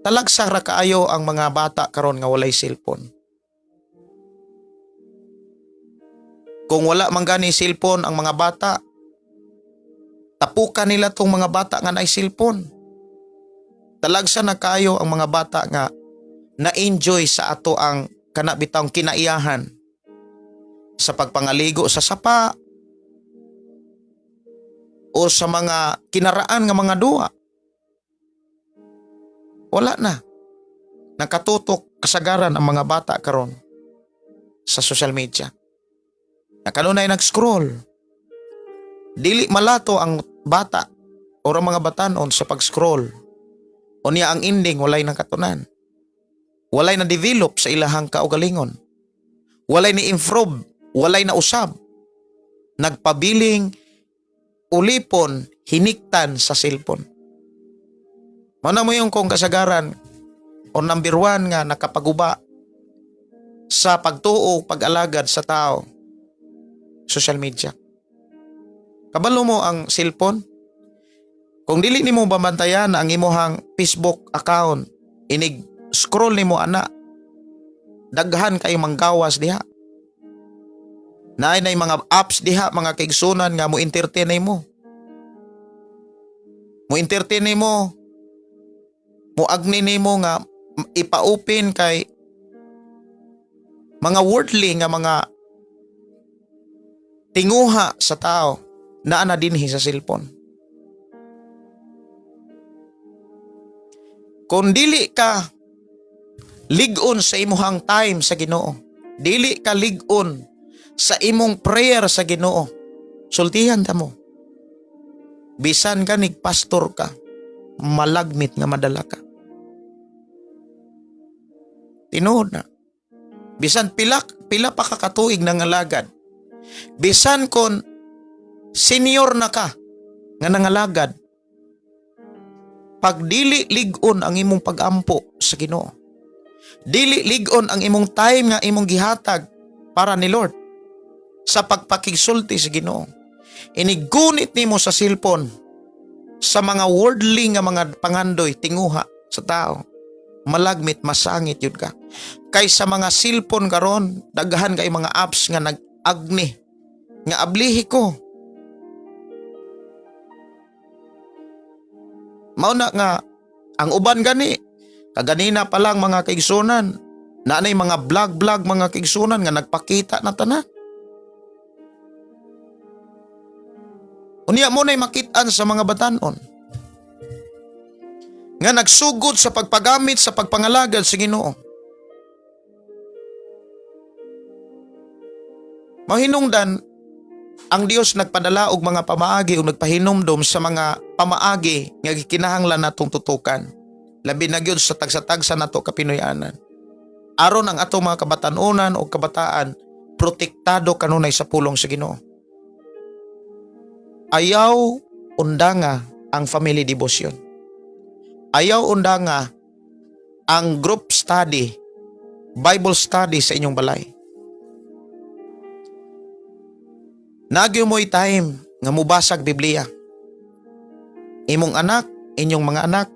[SPEAKER 3] Talagsa ra kaayo ang mga bata karon nga walay cellphone. Kung wala man gani cellphone ang mga bata, tapukan nila tong mga bata nga naay cellphone. Talagsa na kaayo ang mga bata nga na-enjoy sa ato ang kana bitawng kinaiyahan sa pagpangaligo sa sapa o sa mga kinaraan nga mga duwa. Wala na. Nakatutok kasagaran ang mga bata karon sa social media. Nakanunay nag-scroll. Dili malato ang bata o ang mga batanon sa pag-scroll. Unya ang ending, walay nang katunan. Walay na develop sa ilahang kaugalingon. Walay ni improve, walay na usab. Nagpabiling ulipon, hiniktan sa cellphone. Mana mo yung kong kasagaran o number one nga nakapaguba sa pagtuo, pag-alagad sa tao, social media. Kabalo mo ang cellphone? Kung dili nimo babantayan ang imuhang Facebook account, inig scroll nimo ana, daghan kay manggawas diha. Naay nay mga apps diha, mga kaigsunan, nga mo entertain nimo. Mo entertain nimo, mo agni nimo nga ipa-open kay mga worldly nga mga tinguha sa tao naa na dinhi sa cellphone. Kung dili ka lig-on sa imuhang time sa Ginoo, dili ka lig-on sa imong prayer sa Ginoo, sultihan ta mo. Bisan ka nig pastor ka, malagmit nga madala ka. Tinuod na. Bisan pila pila pa ka katuig nangalagad. Bisan kon senior na ka nga nangalagad, pag dili lig-on ang imong pagampo sa Ginoo, dili lig-on ang imong time nga imong gihatag para ni Lord sa pagpakigsulti sa Ginoo, inigunit nimo sa cellphone, sa mga worldly nga mga pangandoy, tinguha sa tao, malagmit masangit yun ka. Kay sa mga cellphone karon, daghan kay mga apps nga nag-agni nga ablihi ko. Mao na nga ang uban gani kaganina pa lang, mga kaigsunan, naanay mga vlog-vlog, mga kaigsunan, nga nagpakita na tanan. Unya mo na'y makit-an sa mga batanon nga nagsugod sa pagpagamit sa pagpangalagad sa Ginoo. Mahinungdan, ang Dios nagpadala og mga pamaagi o nagpahinumdom sa mga pamaagi nga gikinahanglan natong tutukan. Labi na gyud sa tagsa-tagsa nato ka Pinoyanan. Aron ang atong mga kabatanunan o kabataan protektado kanunay sa pulong sa Ginoo. Ayaw undanga ang family devotion. Ayaw undanga ang group study, Bible study sa inyong balay. Nagyo mo'y time nga mubasag Biblia. Imong anak, inyong mga anak,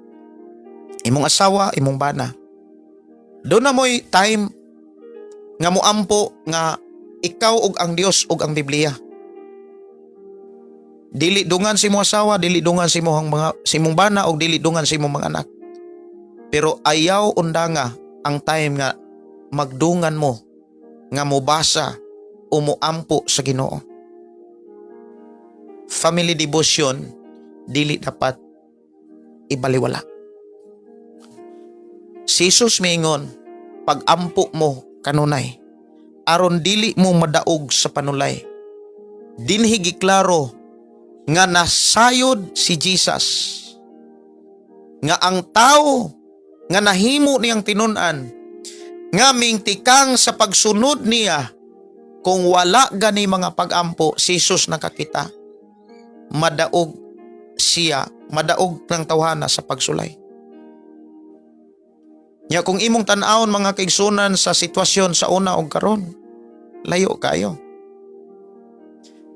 [SPEAKER 3] imong asawa, imong bana. Doon na mo'y time nga muampo nga ikaw ug ang Dios ug ang Biblia. Dili dungan si imong asawa, dili dungan si imong mga si imong bana ug dili dungan si imong mga anak. Pero ayaw undanga ang time nga magdungan mo nga mobasa o moampo sa Ginoo. Family devotion dili dapat ibaliwala. Si Jesus miingon, "Pagampo mo kanunay aron dili mo madaog sa panulay." Dinhi giklaro nga nasayod si Jesus nga ang tao nga nahimo niyang tinun-an nga mingtikang sa pagsunod niya, kung wala gani mga pagampo, si Jesus nakakita, madaog siya, madaog ng tawhana sa pagsulay. Nya kung imong tan-awon, mga kaigsunan, sa sitwasyon sa una og karon, layo kayo.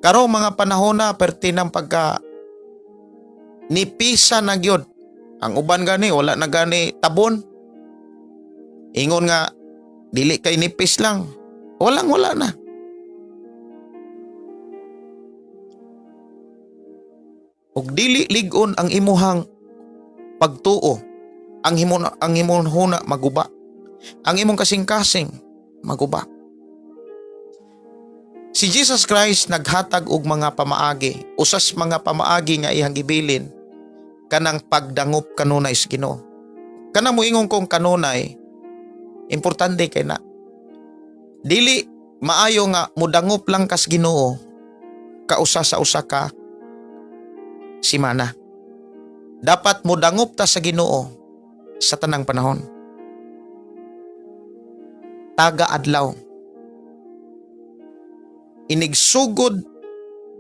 [SPEAKER 3] Karong mga panahon na perti ng pagka nipisa na gyud. Ang uban gani wala na gani tabon. Ingon nga dili kay nipis lang. Walang wala na. Ug dili lig-on ang imuhang pagtuo, ang imong huna maguba. Ang imong kasing-kasing maguba. Si Jesus Christ naghatag og mga pamaagi. Usas mga pamaagi nga iyang gibilin kanang pagdangop kanunay sa Ginoo. Kanang moingon kong kanunay, importante kay na. Dili maayo nga mudangop lang kas Ginoo kausa sa usa ka simana. Dapat mudangop ta sa Ginoo sa tanang panahon. Taga adlaw. Inigsugod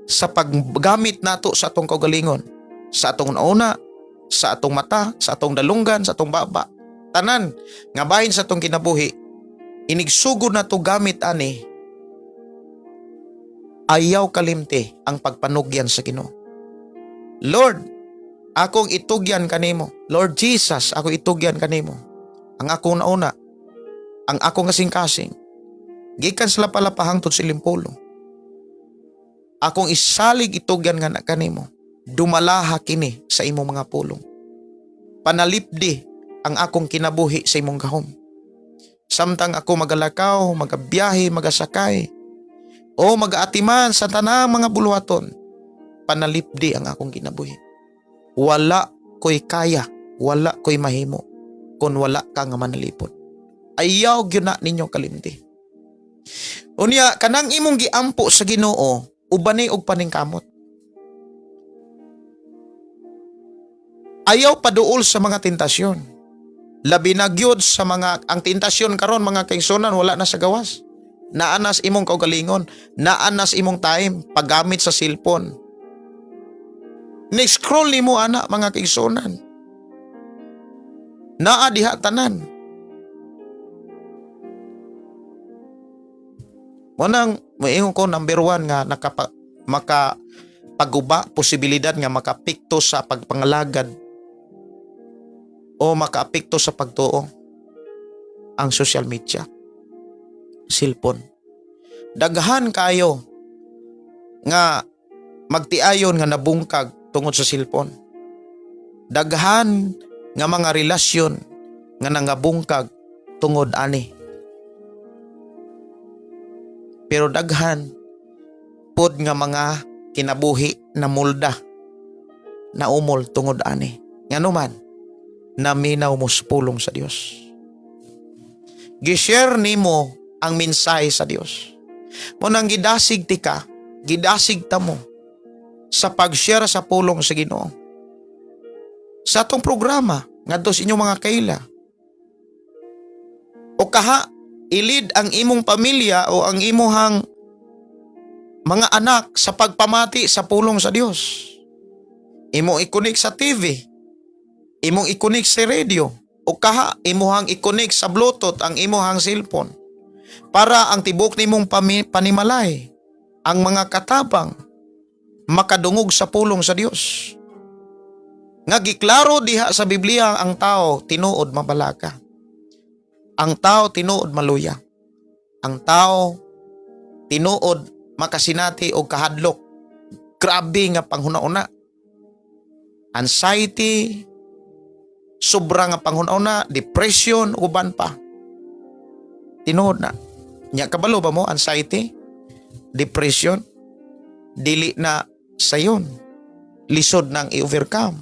[SPEAKER 3] sa paggamit nato sa atong kaugalingon, sa atong nauna, sa atong mata, sa atong dalunggan, sa atong baba. Tanan nga bahin sa atong kinabuhi, inigsugod nato gamit ani. Ayaw kalimti ang pagpanugyan sa Ginoo. Lord, akong itugyan kanimo. Lord Jesus, ako itugyan kanimo. Ang akong nauna, ang akong kasing-kasing, gikan sa lapalapa hangtod sa ilimpulong. Akong isalig itugyan nga na kanimo. Dumalaha kini sa imong mga pulong. Panalipdi ang akong kinabuhi sa imong gahom. Samtang ako magalakaw, magabiyahe, magasakay, o magaatiman sa tanang mga buluhaton, panalipdi ang akong kinabuhi. Wala ko'y kaya, wala ko'y mahimo, kung wala ka nga manalipod. Ayaw gyud na ninyo kalimti. Unya, kanang imong giampo sa Ginoo, ubani og paningkamot. Ayaw paduol sa mga tentasyon. Labi na gyud sa mga ang tentasyon karon, mga kaigsunan, wala na sa gawas. Naa nas imong kaugalingon, naa nas imong time paggamit sa cellphone. Ni-scroll nimo ana, mga kaigsunan. Naa diha tanan. Mao nang moingon ko, number one nga maka paguba, posibilidad nga makaapekto sa pagpangalagad o makaapekto sa pagtuo, ang social media, cellphone. Daghan kayo nga magtiayon nga nabungkag tungod sa cellphone. Daghan nga mga relasyon nga nangabungkag tungod ani. Pero daghan pod nga mga kinabuhi na mulda na umol tungod ani. Ngano man, naminaw mo sa pulong sa Dios. Gishare nimo ang mensahe sa Dios. Mao nang gidasig tika, gidasig ta mo sa pag-share sa pulong sa Ginoo. Sa atong programa ngadto sa inyong mga kaila. O kaha i-lead ang imong pamilya o ang imuhang mga anak sa pagpamati sa pulong sa Dios. Imong i-connect sa TV, imong i-connect sa radio, o kaha imuhang i-connect sa Bluetooth ang imuhang cellphone para ang tibok nimong panimalay, ang mga katabang, makadungog sa pulong sa Dios. Nga giklaro diha sa Biblia, ang tao tinuod mabalaka. Ang tao tinuod maluya. Ang tao tinuod makasinati og kahadlok. Grabe nga panghuna-una. Anxiety, sobra nga panghuna-una, depression, uban pa. Tinuod na. Nya kabalo ba mo, anxiety, depression, dili na sayon. Lisod nang i-overcome.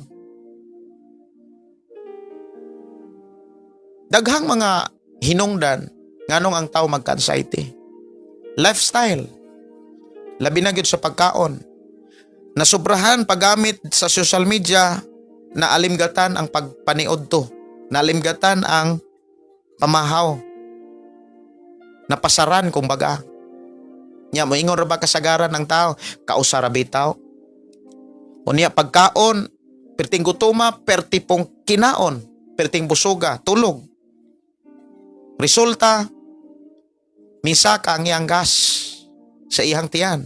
[SPEAKER 3] Daghang mga hinungdan nganong ang tao magka-anxiety. Lifestyle. Labi na gyud sa pagkaon. Nasubrahan paggamit sa social media, na alimgatan ang pagpaniod to. Naalimgatan ang pamahaw. Napasaran kumbaga. Nya moingon ra ba kasagaran ng tao, kausa ra bitaw. Unya pagkaon, perting gutuma, perti pong kinaon, perting busuga, tulog. Resulta, misaka ang iyang gas sa iyang tiyan.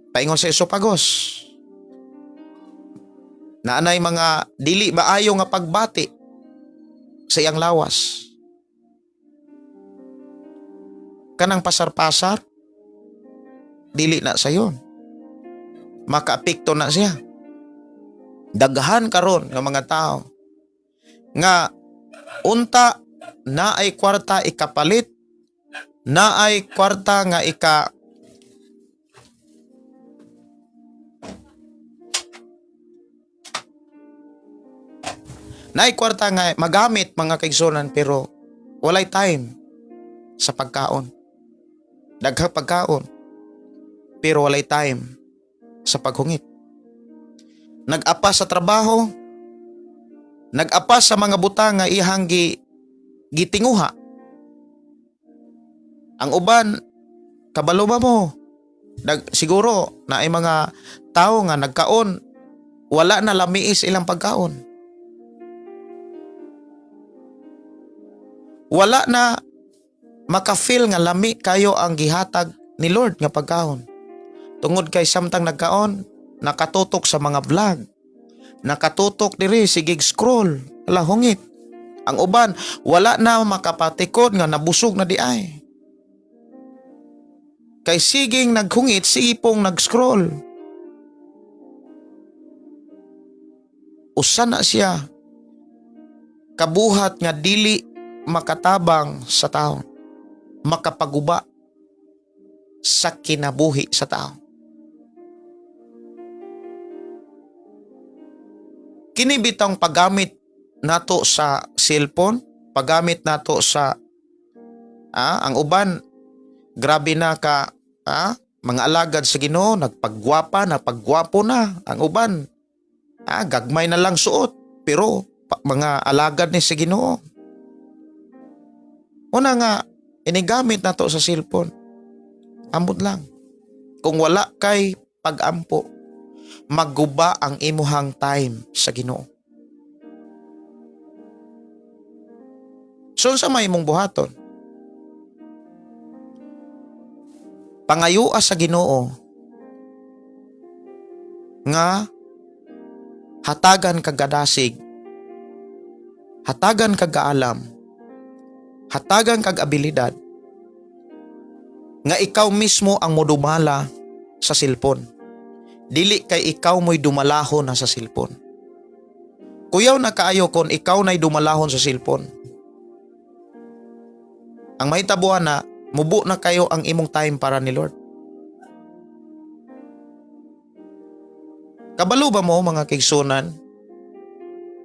[SPEAKER 3] Paingon sa esophagus. Naanay mga dili maayo nga pagbati sa iyang lawas. Kanang pasar-pasar, dili na sayon. Makaapekto na siya. Daghan karon nga mga tao nga unta naay kwarta ikapalit, naay kwarta nga ika naay kwarta nga magamit, mga kaigsunan, pero walay time sa pagkaon. Daghang pagkaon pero walay time sa paghungit. Nag-apa sa trabaho, nag-apa sa mga butang nga ihang gitinguha. Ang uban, kabalo ba mo? Siguro na ay mga tao nga nagkaon, wala na lamiis ilang pagkaon. Wala na maka-feel nga lami kayo ang gihatag ni Lord nga pagkaon. Tungod kay samtang nagkaon, nakatutok sa mga vlog. Nakatutok diri, sige scroll, ala, hungit. Ang uban, wala na makapatikod nga nabusog na diay. Kay siging naghungit, sige pong nag-scroll. Usa na siya kabuhat nga dili makatabang sa tao, makapaguba sa kinabuhi sa tao. Kini bitang paggamit nato sa cellphone, paggamit nato sa ang uban, grabe na ka mga alagad sa Ginoo, nagpagwapa na, paggwapo na ang uban. Gagmay na lang suot pero mga alagad ni sa Ginoo. Una nga inigamit nato sa cellphone. Amot lang. Kung wala kay pagampo, magguba ang imuhang time sa Ginoo. So unsa may imong buhaton? Pangayoa sa Ginoo nga hatagan kag kadasig, hatagan kag kaalam, hatagan kag abilidad nga ikaw mismo ang modumala sa cellphone. Dili kay ikaw mo'y dumalahon na sa cellphone. Kuyaw na kaayo kon ikaw na'y dumalahon sa cellphone. Ang mahitabuan na, mubo na kayo ang imong time para ni Lord. Kabalo ba mo, mga kaigsunan,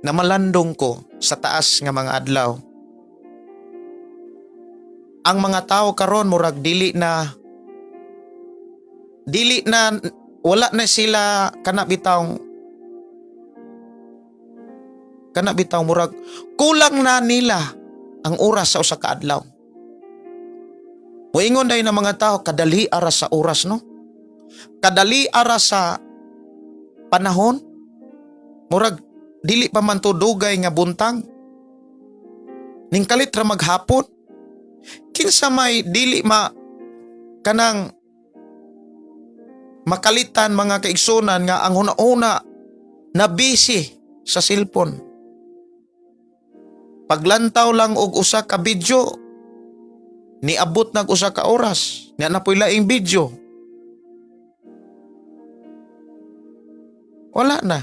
[SPEAKER 3] na malandong ko sa taas nga mga adlaw? Ang mga tao karon murag dili na wala na sila kana bitaw murag kulang na nila ang oras sa usa ka adlaw. Moingon dahil ng mga tao, kadali ara sa oras, no? Kadali ara sa panahon. Murag dili pa man to dugay nga buntag. Ning kalit ra maghapon. Kinsa may dili ma kanang makalitan, mga kaigsunan, nga ang huna-huna na busy sa cellphone? Paglantaw lang og usa ka video, niabot nag usa ka oras, nya na po'y laing video. Wala na.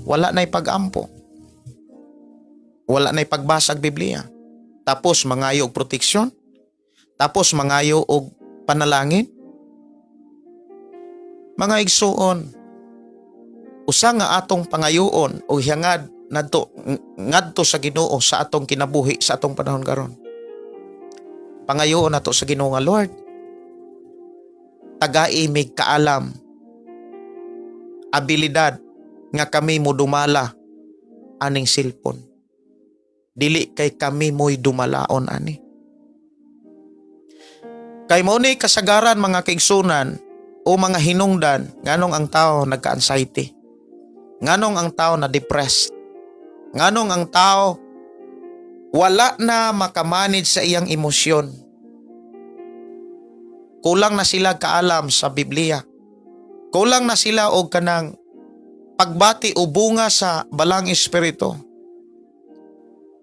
[SPEAKER 3] Wala na pag-ampo. Wala na pagbasag Biblia. Tapos mangayo og proteksyon. Tapos mangayo og panalangin. Mga igsuon, usa nga atong pangayoon o hiyangad nadto ngadto sa Ginoo sa atong kinabuhi sa atong panahon karon. Pangayoon nato sa Ginoo nga, "Lord, tagai mig kaalam, abilidad nga kami mo dumala aning cellphone. Dili kay kami mo'y dumalaon ani." Kay mao ni kasagaran, mga kaigsunan, o mga hinungdan nganong ang tao nagka-anxiety. Nganong ang tao na depressed. Nganong ang tao wala na makamanage sa iyang emosyon. Kulang na sila kaalam sa Biblia. Kulang na sila og kanang pagbati o bunga sa Balaang Espiritu.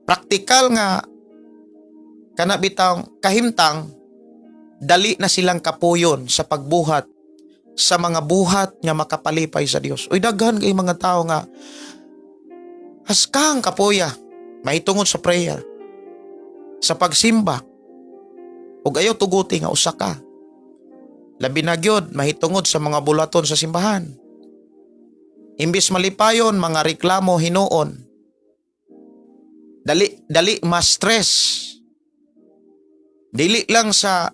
[SPEAKER 3] Praktikal nga kana bitang kahimtang, dali na silang kapuyon sa pagbuhat sa mga buhat nga makapalipay sa Dios. Uy, daghan kay mga tao nga haskang kapuya mahitungod sa prayer, sa pagsimba. Ug ayaw tuguti nga usa ka. Labi na gyud mahitungod sa mga buluhaton sa simbahan. Imbis malipayon, mga reklamo hinuon. Dali dali ma-stress. Dili lang sa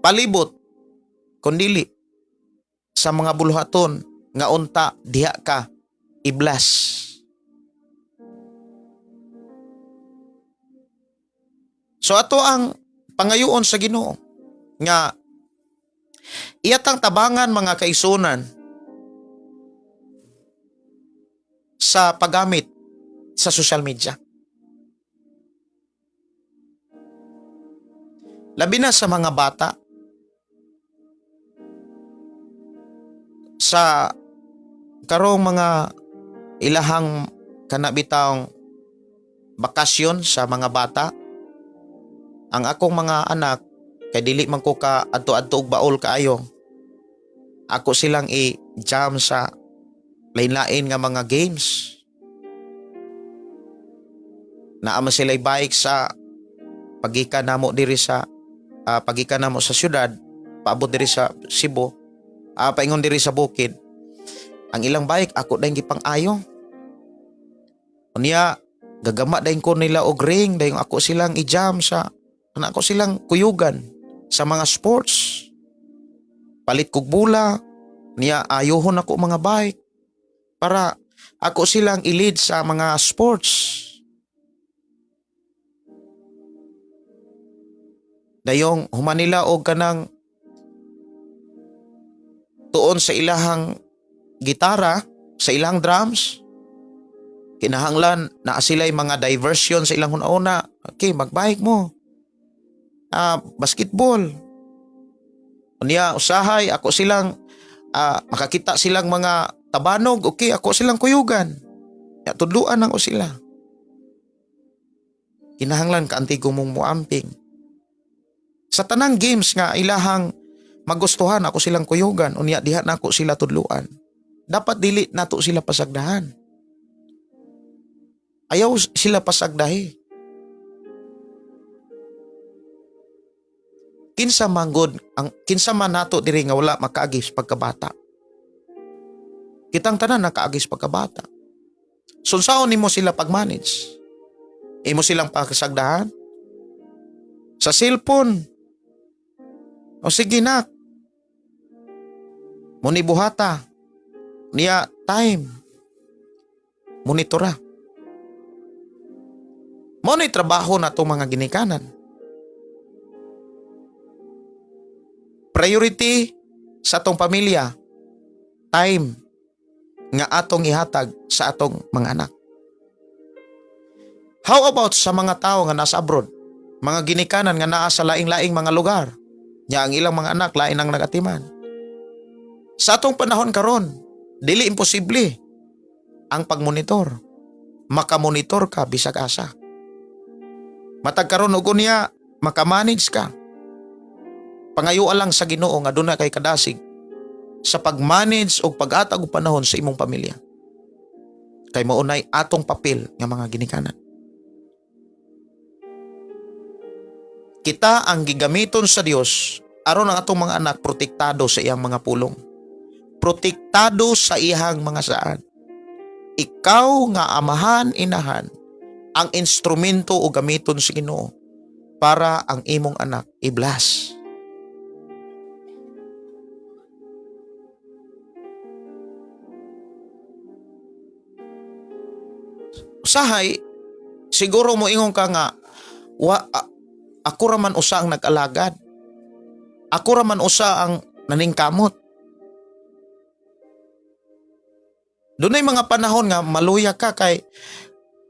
[SPEAKER 3] palibot kundili sa mga buluhaton nga unta diha ka i-bless. So ato ang pangayoon sa Ginoo nga iyatang tabangan, mga kaigsunan, sa paggamit sa social media. Labi na sa mga bata. Sa karong mga ilahang kana bitawng bakasyon sa mga bata, ang akong mga anak, kay dili man ko ka adto-adto og baol kaayo, ako silang i-jam sa lain-lain nga mga games. Naa man sila bike sa pagikan namo diri sa pagikan namo sa syudad paabot diri sa Cebu, paingon diri sa bukid. Ang ilang bike, ako dayon gipang-ayo. Unya gagama dayon ko nila og ring, dayon ako silang i-jam sa ana, ako silang kuyugan sa mga sports, palit kog bula niya, ayohon ako mga bike para ako silang i-lead sa mga sports. Dayong human nila og kanang tuon sa ilahang gitara, sa ilang drums, kinahanglan naa sila'y mga diversion sa ilang huna-huna. Okay, magbike mo. Basketball. Unya usahay ako silang makakita silang mga tabanog, okay, ako silang kuyugan. Ya, tudluan ako sila. Kinahanglan kaantigo mong muamping. Sa tanang games nga ilahang magustuhan, ako silang kuyugan, unya diha nako sila tudluan. Dapat dili nato sila pasagdahan. Ayaw sila pasagdahi. Kinsa man gud ang kinsa man nato diri nga wala makaagi sa pagkabata? Kitang tanan nakaagi sa pagkabata. So unsaon nimo sila pag-manage? Imo silang pasagdahan? Sa cellphone. O sige nak. Muni buhata. Niya time. Monitora. Mao ni trabaho na itong mga ginikanan. Priority sa atong pamilya, time nga atong ihatag sa atong mga anak. How about sa mga tao nga nasa abroad? Mga ginikanan nga naa sa laing-laing mga lugar. Nya ang ilang mga anak lain ang nagatiman. Sa atong panahon karon, dili imposible ang pagmonitor. Makamonitor ka bisag asa. Matag karon og unya makamanage ka. Pangayuan lang sa Ginoo nga duna kay kadasig sa pag-manage og pag-atag og panahon sa imong pamilya. Kay mao nay atong papel nga mga ginikanan. Kita ang gigamiton sa Dios aron ang atong mga anak protektado sa iyang mga pulong. Protektado sa iyang mga saad. Ikaw nga amahan, inahan, ang instrumento o gamiton sa Ginoo para ang imong anak i-bless. Usahay, siguro mo ingon ka nga, ako ra man usa ang nag-alagad. Ako ra man usa ang naningkamot. Dunay mga panahon nga maluya ka kay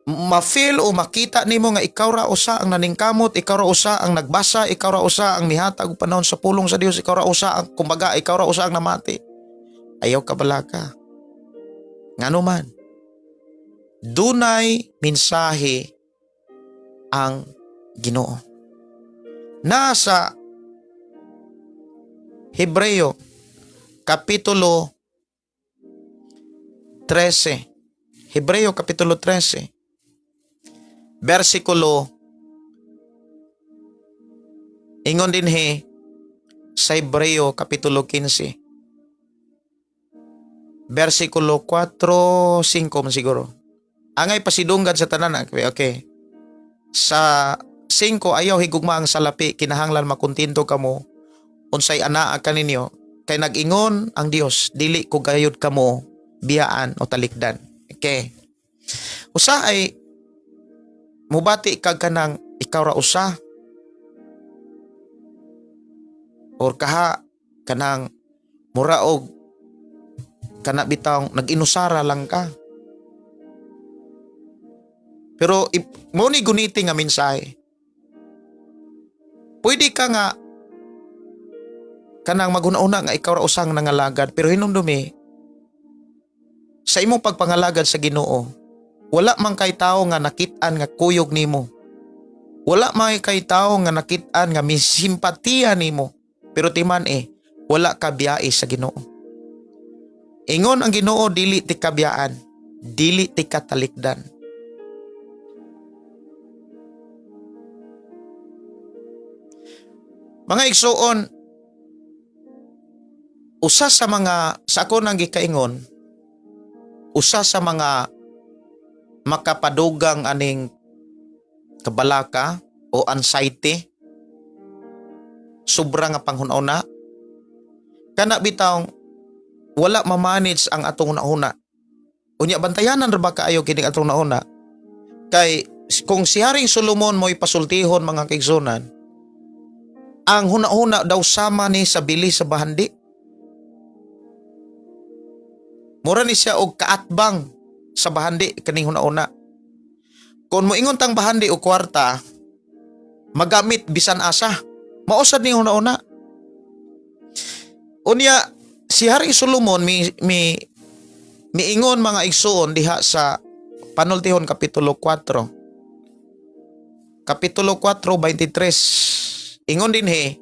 [SPEAKER 3] ma-feel o makita nimo nga ikaw ra usa ang naningkamot, ikaw ra usa ang nagbasa, ikaw ra usa ang nihatag og panahon sa pulong sa Dios, ikaw ra usa ang kumbaga ikaw ra usa ang namati. Ayaw ka balaka. Ngano man, dunay mensahe ang Ginoo. Nasa Hebreo Kapitulo 13. Hebreo Kapitulo 13. Versikulo, ingon dinhi sa Hebreo Kapitulo 15. Versikulo 4, 5 man siguro. Angay pasidunggan sa tanan. Okay. Sa 5, ayaw higugma ang salapi, kinahanglan makontento kamo unsay anaa kaninyo, kay nag-ingon ang Dios, dili ko gayud kamo biyaan o talikdan. Okay. Usa ay mubati kag kanang ikaw ra usa or kaha kanang mura og kana bitawng nag-inusara lang ka. Pero mo ni guniti nga mensahe. Pwede ka nga kanang maghuna-una nga ikaw ra usang nangalagad, pero hinumdumi Sa imong pagpangalagad sa Ginoo, wala man kay tawo nga nakit-an nga kuyog nimo. Wala man kay tawo nga nakit-an nga misimpatiya nimo. Pero timan eh, wala ka biyai sa Ginoo. Ingon ang Ginoo, dili ti kabiyaan, dili ti katalikdan. Mga igsuon, usa sa mga sa ako nang gikaingon, usa sa mga makapadugang aning kabalaka o anxiety, sobra nga panghuna-una, kana bitawng wala ma-manage ang atong hunahuna. Unya, bantayanan ra ba kaayo kining atong hunahuna? Kay kung si Haring Solomon mo'y pasultihon, mga kaigsunan, ang hunahuna daw sama ni sa bili sa bahandi. Mura ni siya og kaatbang sa bahandi kaning hunahuna. Kung moingon tang bahandi o kwarta, magamit bisan asa. Mao sad ni hunahuna. Unya, si Haring Solomon mi miingon, mga igsuon, diha sa Panultihon Kapitulo 4. Kapitulo 4:23. Ingon dinhi,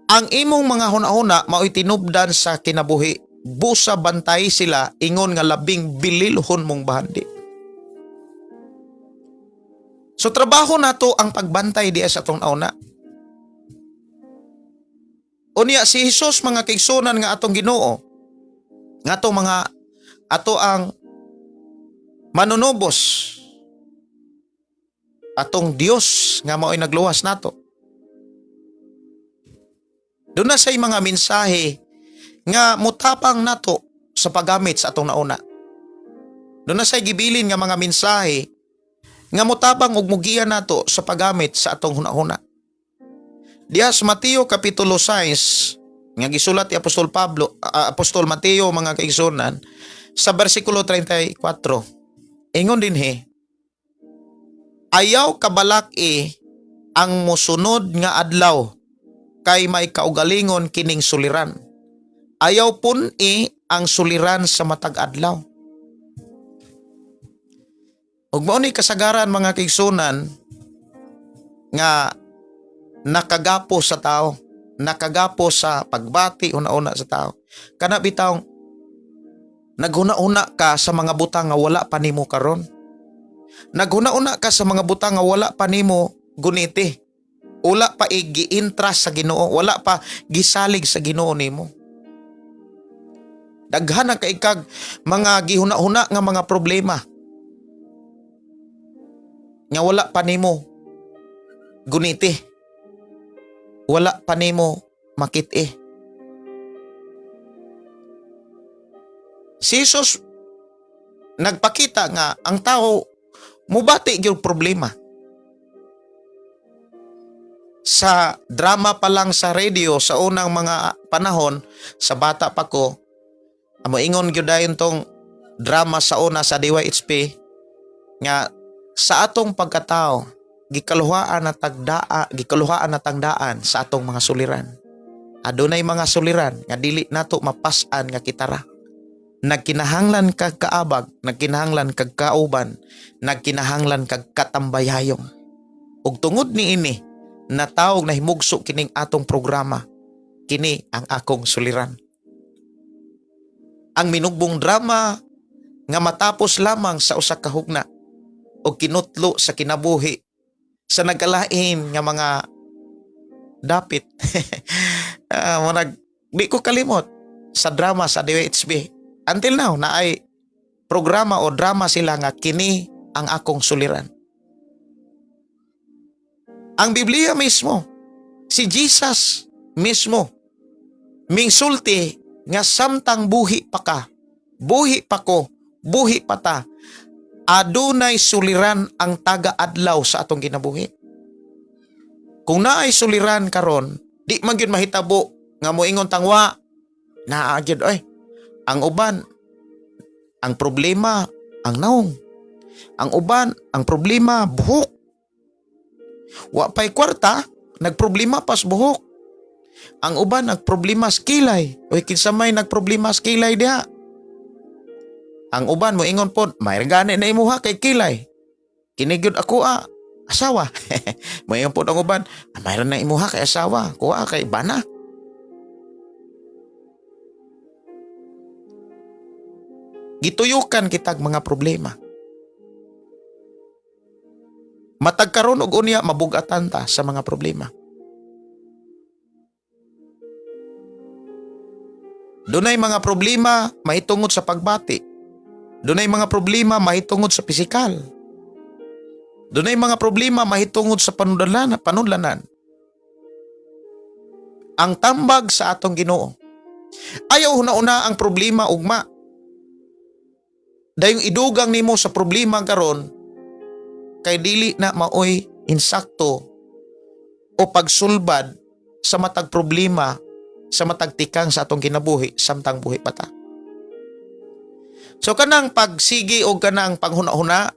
[SPEAKER 3] "Ang imong mga hunahuna mao'y tinubdan sa kinabuhi. Busa bantay sila ingon nga labing bililhon mong bahandi." So trabaho nato ang pagbantay diya sa atong hunahuna. Unya si Jesus, mga kaigsunan, nga atong Ginoo, nga atong mga ato ang manunubos, atong Dios nga mao'y nagluwas nato. Duna say mga mensahe nga mutapang nato sa paggamit sa atong hunahuna. Duna say gibilin nga mga mensahe nga mutabang ug mugiya nato sa paggamit sa atong hunahuna. Diha sa Mateo Kapitulo 6 nga gisulat ni Apostol Pablo, Apostol Mateo, mga kaigsunan, sa bersikulo 34. Ingon dinhi, "Ayaw kabalak-i ang mosunod nga adlaw kay may kaugalingon kining suliran. Ayaw pun-i ang suliran sa matag adlaw." Ug mao ni kasagaran, mga kaigsunan, nga nakagapo sa tao, nakagapo sa pagbati una-una sa tao. Kana bitawng naghuna-una ka sa mga butang nga wala pa nimo karon. Naghuna-una ka sa mga butang nga wala pa nimo guniti. Wala pa igi-entrust sa Ginoo, wala pa gisalig sa Ginoo nimo. Daghan ang kaikag mga gihuna-huna nga mga problema nga wala pa nimo guniti. Wala pa nimo makit-i. Si Jesus nagpakita nga ang tao mubati gyud problema. Sa drama pa lang sa radio sa unang mga panahon, sa bata pa ko, amo ingon gyud dayon tong drama sa una sa DYHP nga sa atong pagkatao gikaluhaan na tagdaa, gikaluhaan na tangdaan sa atong mga suliran. Adunay mga suliran nga dili nato mapas-an nga kitara. Nagkinahanglan kag kaabag, nagkinahanglan kag kauban, nagkinahanglan kag katambayayong. Ug tungod niini, natawag na himugso kining atong programa, "Kini ang Akong Suliran." Ang minugbong drama nga matapos lamang sa usa ka hugna o kinutlo sa kinabuhi sa nagkalain nga mga dapit. Murag di ko kalimot sa drama sa DWHB. Until now, naay programa o drama sila nga "Kini ang Akong Suliran." Ang Biblia mismo, si Jesus mismo, mingsulti nga samtang buhi pa ka, buhi pa ko, buhi pa ta, adunay suliran ang taga-adlaw sa atong kinabuhi. Kung naay suliran karon, di man gyud mahitabo nga moingon tangwa, naa gyud oy. Ang uban, ang problema ang naong. Ang uban, ang problema buhok. Wa pay kwarta, nagproblema pas buhok. Ang uban, nagproblema sa kilay. Oy, kinsa may nagproblema sa kilay diha? Ang uban mo ingon pod, may gani na imuha kay kilay. Kini gyud ako asawa. Moingon pod ang uban, "Ah, mayroon na imuha kay asawa, kuha kay bana." Gituyukan kitag mga problema. Matag karon og unya mabugatan ta sa mga problema. Dunay mga problema mahitungod sa pagbati. Dunay mga problema mahitungod sa pisikal. Dunay mga problema mahitungod sa panudlanan. Ang tambag sa atong Ginoo, ayaw huna-una ang problema ugma. Dayong idugang nimo sa problema karon kay dili na maoy insakto o pagsulbad sa matag problema, sa matag tikang sa atong kinabuhi samtang buhi pa ta. So kanang pagsigi o kanang panghuna-huna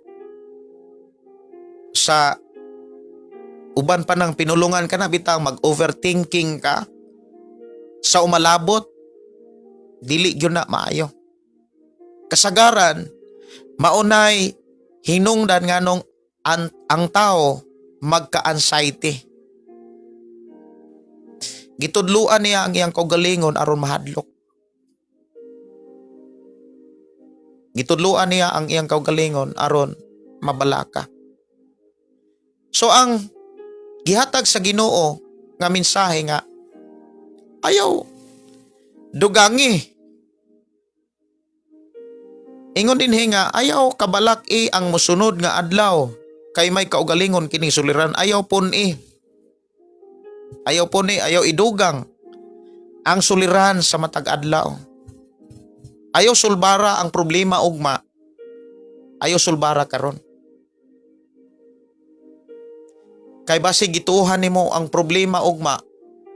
[SPEAKER 3] sa uban pa ng pinulungan ka na bitang mag-overthinking ka sa umalabot, dili gyud na maayo. Kasagaran maunay hinungdan nganong ang tao magka-anxiety. Gitudluan niya ang iyang kaugalingon aron mahadlok. Gitudluan niya ang iyang kaugalingon aron mabalaka. So ang gihatag sa Ginoo nga mensahe nga ayaw dugangi. Ingon din nga ayaw kabalak-i ang mosunod nga adlaw kay may kaugalingon kining suliran, ayaw pun-i. Ayaw pun-i, ayaw idugang ang suliran sa matag adlaw. Ayaw sulbara ang problema ugma. Ayaw sulbara karon. Kay basig gituohan nimo ang problema ugma,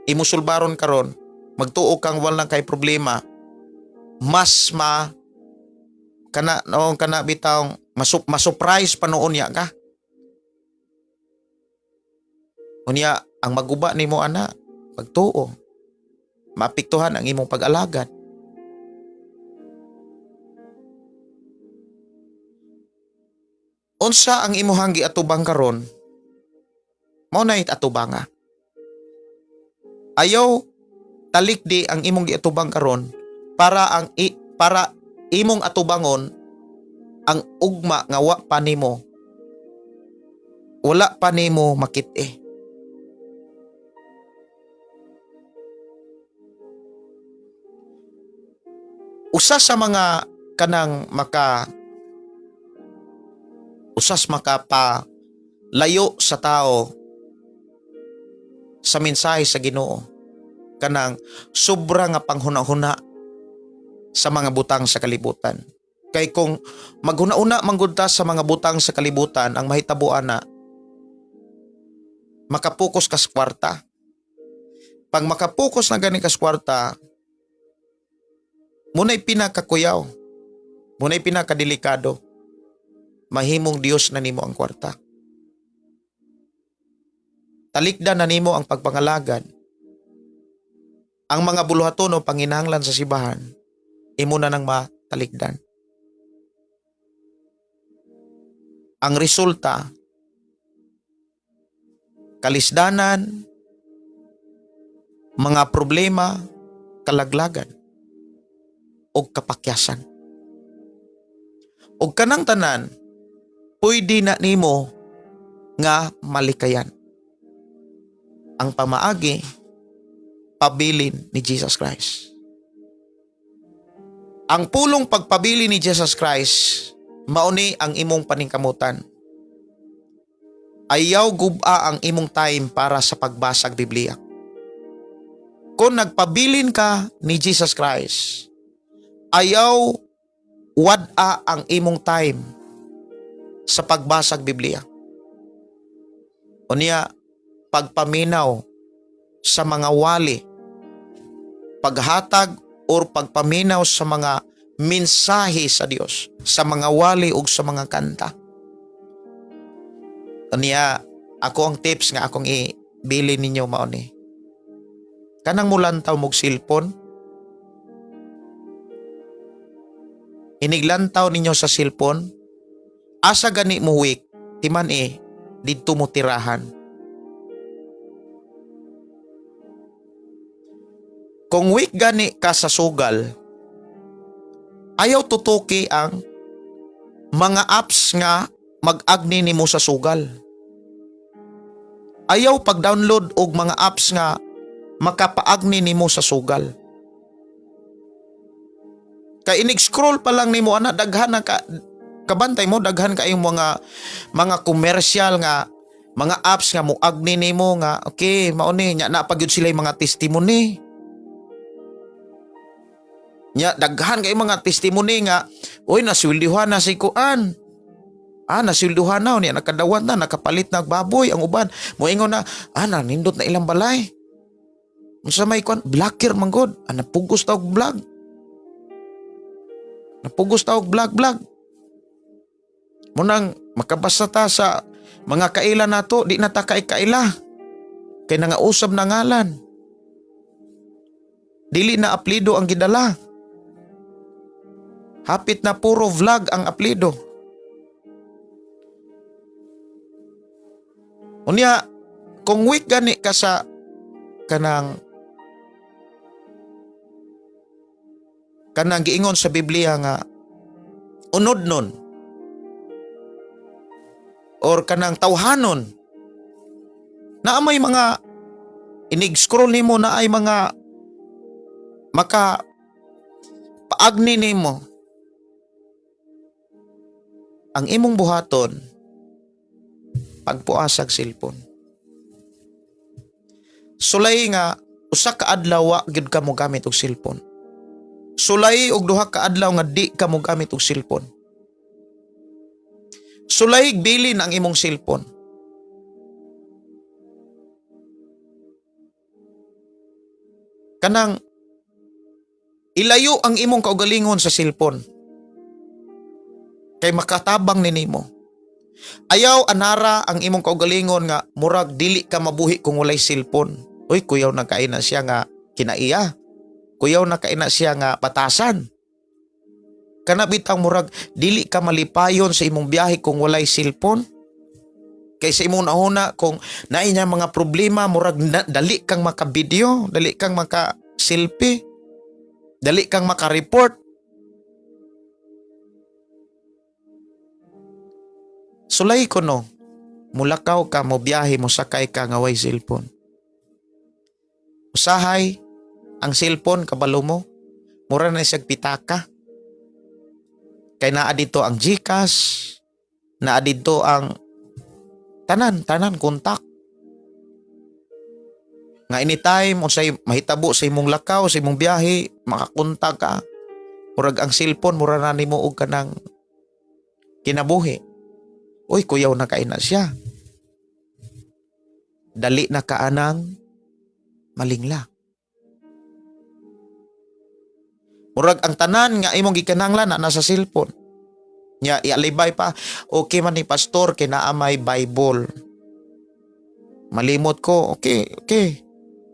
[SPEAKER 3] imo sulbaron karon, magtuo kang wala kay problema, mas ma kana no kana bitawng masurprise pa noon niya ka. Unya ang maguba nimo ana pagtuo, maapektuhan ang imong pag-alagad. Unsa ang imuhang giatubang karon, mao na atubanga. Ayaw talikdi ang imong giatubang karon para imong atubangon ang ugma nga wa pa nimo, wala pa nimo makit-e. Usa sa mga kanang maka usas makapa layo sa tao sa mensahe sa Ginoo kanang sobra nga panghuna-huna sa mga butang sa kalibutan. Kay kung maghuna-huna manggod ta sa mga butang sa kalibutan, ang mahitabo ana makapokus ka sa kwarta. Pag makapokus na gani ka sa kwarta, muna'y pinakakuyaw, muna'y pinakadelikado, mahimong Dios na nimo ang kwarta. Talikdan na nimo ang pagpangalagad. Ang mga buluhaton o panginahanglan sa sibahan, imo na nang matalikdan. Ang resulta, kalisdanan, mga problema, kalaglagan, o kapakyasan. Og kanang tanan, pwede na nimo nga malikayan. Ang pamaagi, pabilin ni Jesus Christ. Ang pulong pagpabili ni Jesus Christ, mauni ang imong paningkamutan. Ayaw guba ang imong time para sa pagbasag Biblia. Kung nagpabilin ka ni Jesus Christ, ayaw wad-a ang imong time sa pagbasag Biblia. Unya, pagpaminaw sa mga wali, paghatag or pagpaminaw sa mga mensahe sa Dios, sa mga wali ug sa mga kanta. Unya, ako ang tips nga akong ibili ninyo mao ni. Kanang mulantaw mog cellphone, Iniglantaw ninyo sa cellphone, asa gani mo weak, timan eh, didto mo tirahan. Kung weak gani ka sa sugal, ayaw tutuki ang mga apps nga mag-agni nimo sa sugal. Ayaw pag-download og mga apps nga makapaagni nimo sa sugal. Kay inig-scroll pa lang nimo ana, daghan na ka, kabantay mo, daghan kayong mga commercial nga mga apps nga moagni nimo nga okay mao ni nya, naa pa gyud sila yung mga testimony nya, daghan kay mga testimony nga, "Oy, nasweldihan na si kuan, nasweldihan na niya, nakadawat na, nakapalit na og baboy." Ang uban moingon na, "Nanindot na ilang balay." Unsa may kuan, vlogger man gud, napugos ta og vlog, napugos ta og vlog vlog. Munang makabasa ta sa mga kaila nato, di na ta kaila kay nangausab na ngalan, dili na apelyido ang gidala, hapit na puro vlog ang apelyido. Unya kung weak gani ka sa kanang kanang giingon sa Biblia nga unod nun or kanang tawhanon, naa may mga inig-scroll nimo na ay mga maka paagni nimo, ang imong buhaton, pagpuasag cellphone. Sulay nga usa ka adlaw wa gyud ka mo gamit og cellphone. Sulay og duha ka adlaw nga di ka mo gamit og cellphone. Sulay bilin ang imong cellphone. Kanang ilayo ang imong kaugalingon sa cellphone. Kay makatabang ni nimo. Ayaw anara ang imong kaugalingon nga murag dili ka mabuhi kung walay cellphone. Uy, kuyaw na kay na siya nga kinaiya. Kuyaw na kay na siya nga batasan. Kana bitang murag dili ka malipayon sa imong biyahe kung walay cellphone. Kay sa imong nahuna kung naay niya mga problema, murag na, dali kang maka-video, dali kang maka-selfie, dali kang maka-report. Sulay ko no, mulakaw ka, mo biyahe, mo sakay ka nga way cellphone. Usahay, ang cellphone, kabalo mo, mura na siyang pitaka. Kay naa dito ang GCash, naa dito ang tanan, tanan, kontak. Nga anytime, unsay mahitabo sa imong lakaw, sa imong biyahe, makakontak ka. Murag ang cellphone, mura na nimo og kanang kinabuhi. Uy, kuyaw na kay na siya. Dali na ka anang malingla. Murag ang tanan nga imong gikinahanglan na nasa cellphone. Nya ialibay pa, okay man ni pastor kay naa may Bible. Malimot ko, okay, okay.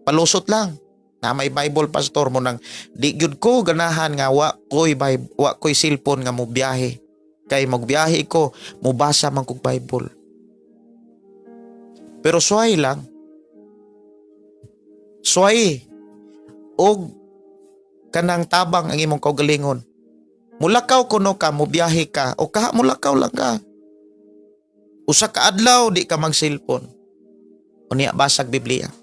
[SPEAKER 3] Palusot lang. Na may Bible, pastor mo nang di gyud ko ganahan nga wa koy Bible, wa koy cellphone nga mo biyahe. Kay magbiyahe ko, mobasa man kog Bible. Pero suway lang. Suway og kanang tabang ang imong kaugalingon. Mulakaw kuno ka, mobiyahe ka, o kaha mulakaw lang ka. Usa ka adlaw di ka mag-cellphone. Unya basag Biblia.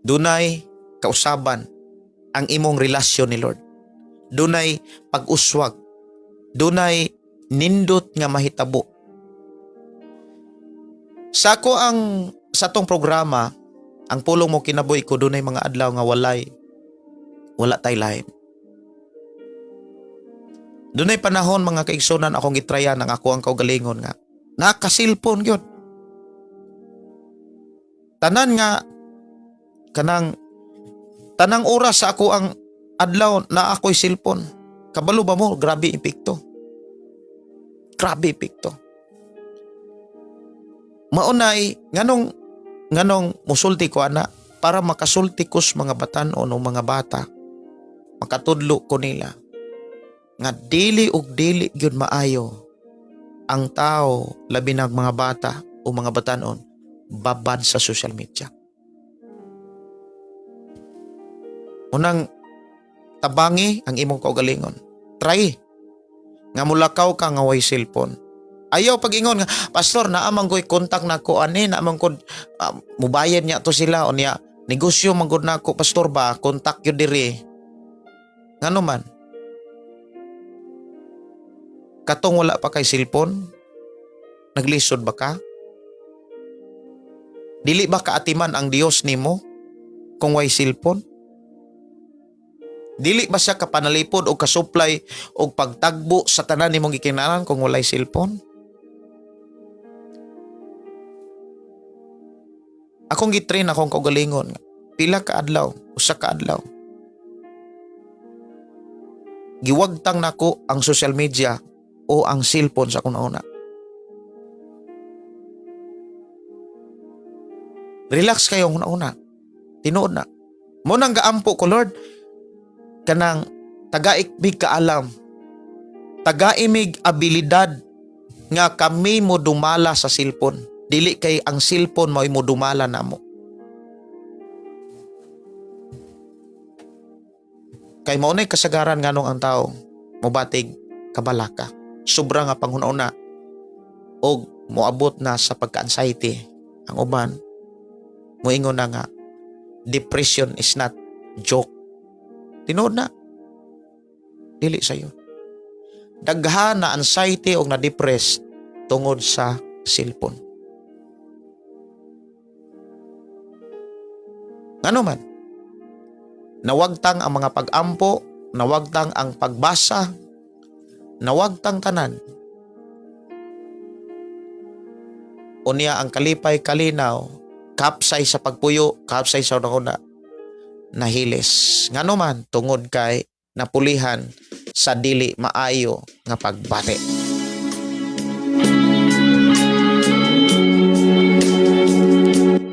[SPEAKER 3] Dunay kausaban ang imong relasyon ni Lord. Dunay pag-uswag. Dunay nindot nga mahitabo. Sa ako ang sa tong programa, ang Pulong Mo Kinabuhi ko, dunay mga adlaw nga walay, wala tay live. Dunay panahon, mga kaigsunan, akong gitrayan ang ako ang kaugalingon nga naka-cellphone gyud. Tanan nga kanang tanang oras sa ako ang adlaw na ako'y cellphone. Kabalo ba mo? Grabe epekto. Grabe epekto. Maunay nganong nganong musulti ko ana, para makasulti ko sa mga batan-on o mga bata. Makatudlo ko nila nga dili ug dili gyud maayo ang tao, labi na ang mga bata o mga batanon, babad sa social media. Unang tabangi ang imong kaugalingon. Try nga mulakaw ka nga way cellphone. Ayaw pag-ingon nga, "Pastor, naa man ko'y contact nako ani, naa man ko mubayad niya to sila unya negosyo man gud nako, pastor ba, contact yun diri." Ngano man? Katong wala pa kay cellphone, naglisod ba ka? Dili ba kaatiman ang Dios nimo kung way cellphone? Dili ba siya kapanalipod o kasuplay o pagtagbo sa tanan nimong gikinalan kung walay cellphone? Akong gitrain akong kaugalingon. Pila ka adlaw, usa ka adlaw. Giwagtang nako ang social media o ang cellphone sa akong nauna. Relax kayo ang una. Tinuod na. Mao nang gaampo ko, "Lord, kanang tagaik mig kaalam, tagai mig abilidad nga kami mo dumala sa cellphone. Dili kay ang cellphone mo'y mo dumala namo." Kay mao na'y kasagaran nganong ang tao mobatig kabalaka. Sobra nga panghuna-una og moabot na sa pagka-anxiety. Ang uban moingon na nga depression is not joke. Tinuod na. Dili sayo. Daghan na anxiety o na depressed tungod sa cellphone. Ngano man? Nawagtang ang mga pag-ampo, nawagtang ang pagbasa, nawagtang tanan. Unya ang kalipay kalinaw, kapsay sa pagpuyo, kapsay sa una, nahilis. Ngano man? Tungod kay napulihan sa dili maayo nga pagbati.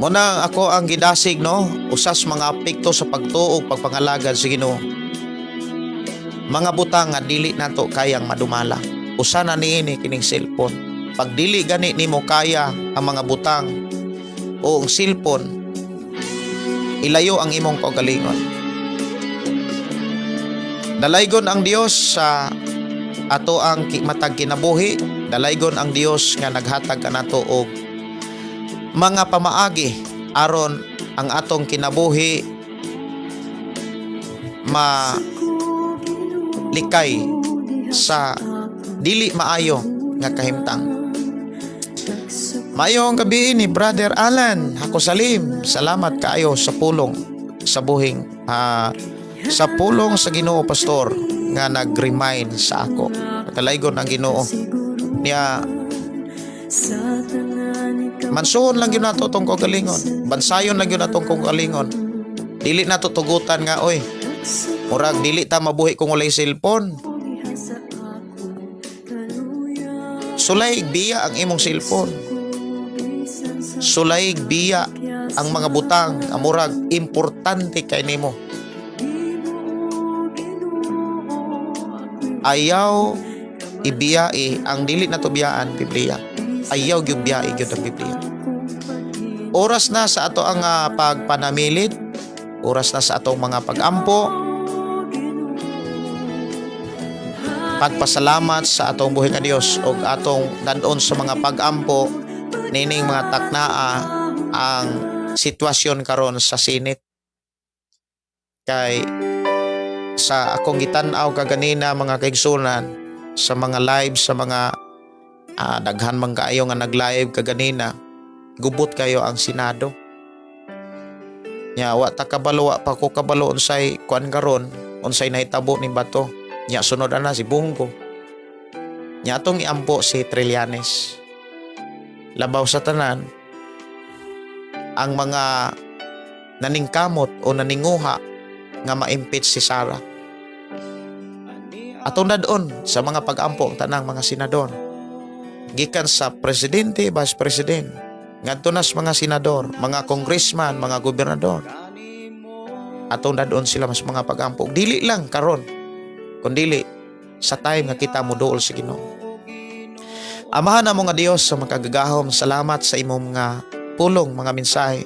[SPEAKER 3] Muna ako ang gidasig, no, usas mga apekto sa pagtuo ug pagpangalagad sa Ginoo. Mga butang nga dili nato kayang madumala. Usa na niini kining cellphone. Pag dili gani nimo kaya ang mga butang o ang cellphone, ilayo ang imong kaugalingon. Dalaygon ang Dios sa ato ang matag kinabuhi, dalaygon ang Dios nga naghatag kanato og mga pamaagi aron ang atong kinabuhi malikay sa dili maayo nga kahimtang. Maayong gabi ni Brother Alan Ako Salim. Salamat kaayo sa pulong sa buhing sa pulong sa Ginoo, pastor, nga nag-remind sa ako. Dalaygon ang Ginoo. Niya mansuhon lang yun nato tong kaugalingon. Bansayon lang yun natong kaugalingon. Dili nato tugutan nga, "Oy, murag dili ta mabuhi kung walay cellphone." Sulay biya ang imong cellphone. Sulay biya ang mga butang nga murag importante kay nimo. Ayaw ibiyai ang dili na biyaan, Biblia. Ayaw gyud biyai gyud ang Biblia. Oras na sa ato ang pagpanamilit, oras na sa atong mga pagampo, pagpasalamat sa atong buhi nga Dios ug atong dandon sa mga pagampo nining mga taknaa ang sitwasyon karon sa Senate. Kay sa akong gitan-aw kaganina, mga kaigsunan, sa mga live, sa mga daghan man kaayo nga nag-live kaganina, gubot kayo ang Senado. Nya wa ta kabalo, wa pa ko kabalo unsay kuan karon, unsay nahitabo ni Bato. Nya sunod ana si Bong Go. Nya atong iampo si Trillanes. Labaw sa tanan ang mga naningkamot o naninguha nga ma-impeach si Sara. Atong dadon sa mga pag-ampo ang tanang mga senador. Gikan sa presidente, vice president, ngadto na sa mga senador, mga congressman, mga gobernador. Atong dad-on sila mas mga pagampo. Dili lang karon, kundili sa time nga kita moduol sa Ginoo. Amahan namo nga Dios sa makagagahom, salamat sa imong mga pulong, mga mensahe.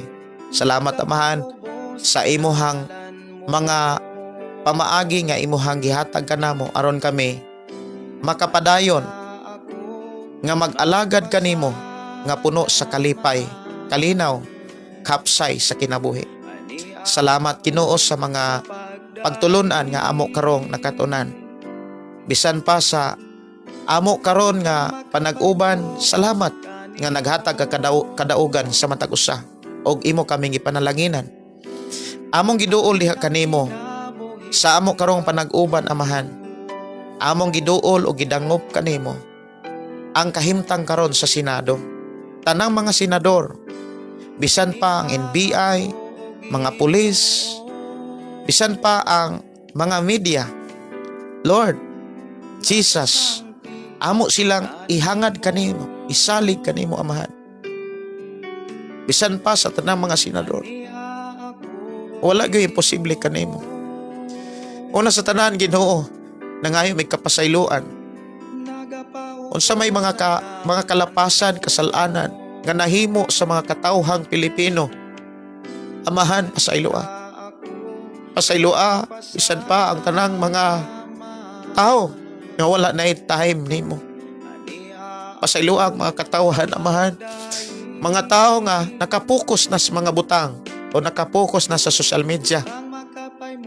[SPEAKER 3] Salamat, Amahan, sa imuhang mga pamaagi nga imuhang gihatag kanamo aron kami makapadayon nga mag-alagad kanimo nga puno sa kalipay, kalinaw, kapsay sa kinabuhi. Salamat, Ginoo, sa mga pagtulunan nga amo karong nakatunan. Bisan pa sa amo karon nga panag-uban, salamat nga naghatag ka kadaugan sa matag usa og imo kaming ipanalanginan. Among giduol diha kanimo sa amo karong panag-uban, Amahan. Among giduol og gidangop kanimo ang kahimtang karon sa Senado. Tanang mga senador, bisan pa ang NBI, mga pulis, bisan pa ang mga media. Lord Jesus, amo silang ihangad kanimo, isalig kanimo, Amahan. Bisan pa sa tanang mga senador. Wala gyud imposible kanimo. Una sa tanan, Ginoo, nangayo may kapasayloan. Unsa may mga kalapasan, kasalanan nga nahimo sa mga katawhang Pilipino. Amahan, pasayloa. Pasayloa bisan pa ang tanang mga tao nga wala na time nimo. Pasayloa ang mga katawhan, Amahan. Mga tao nga nakapokus na sa mga butang o nakapokus na sa social media.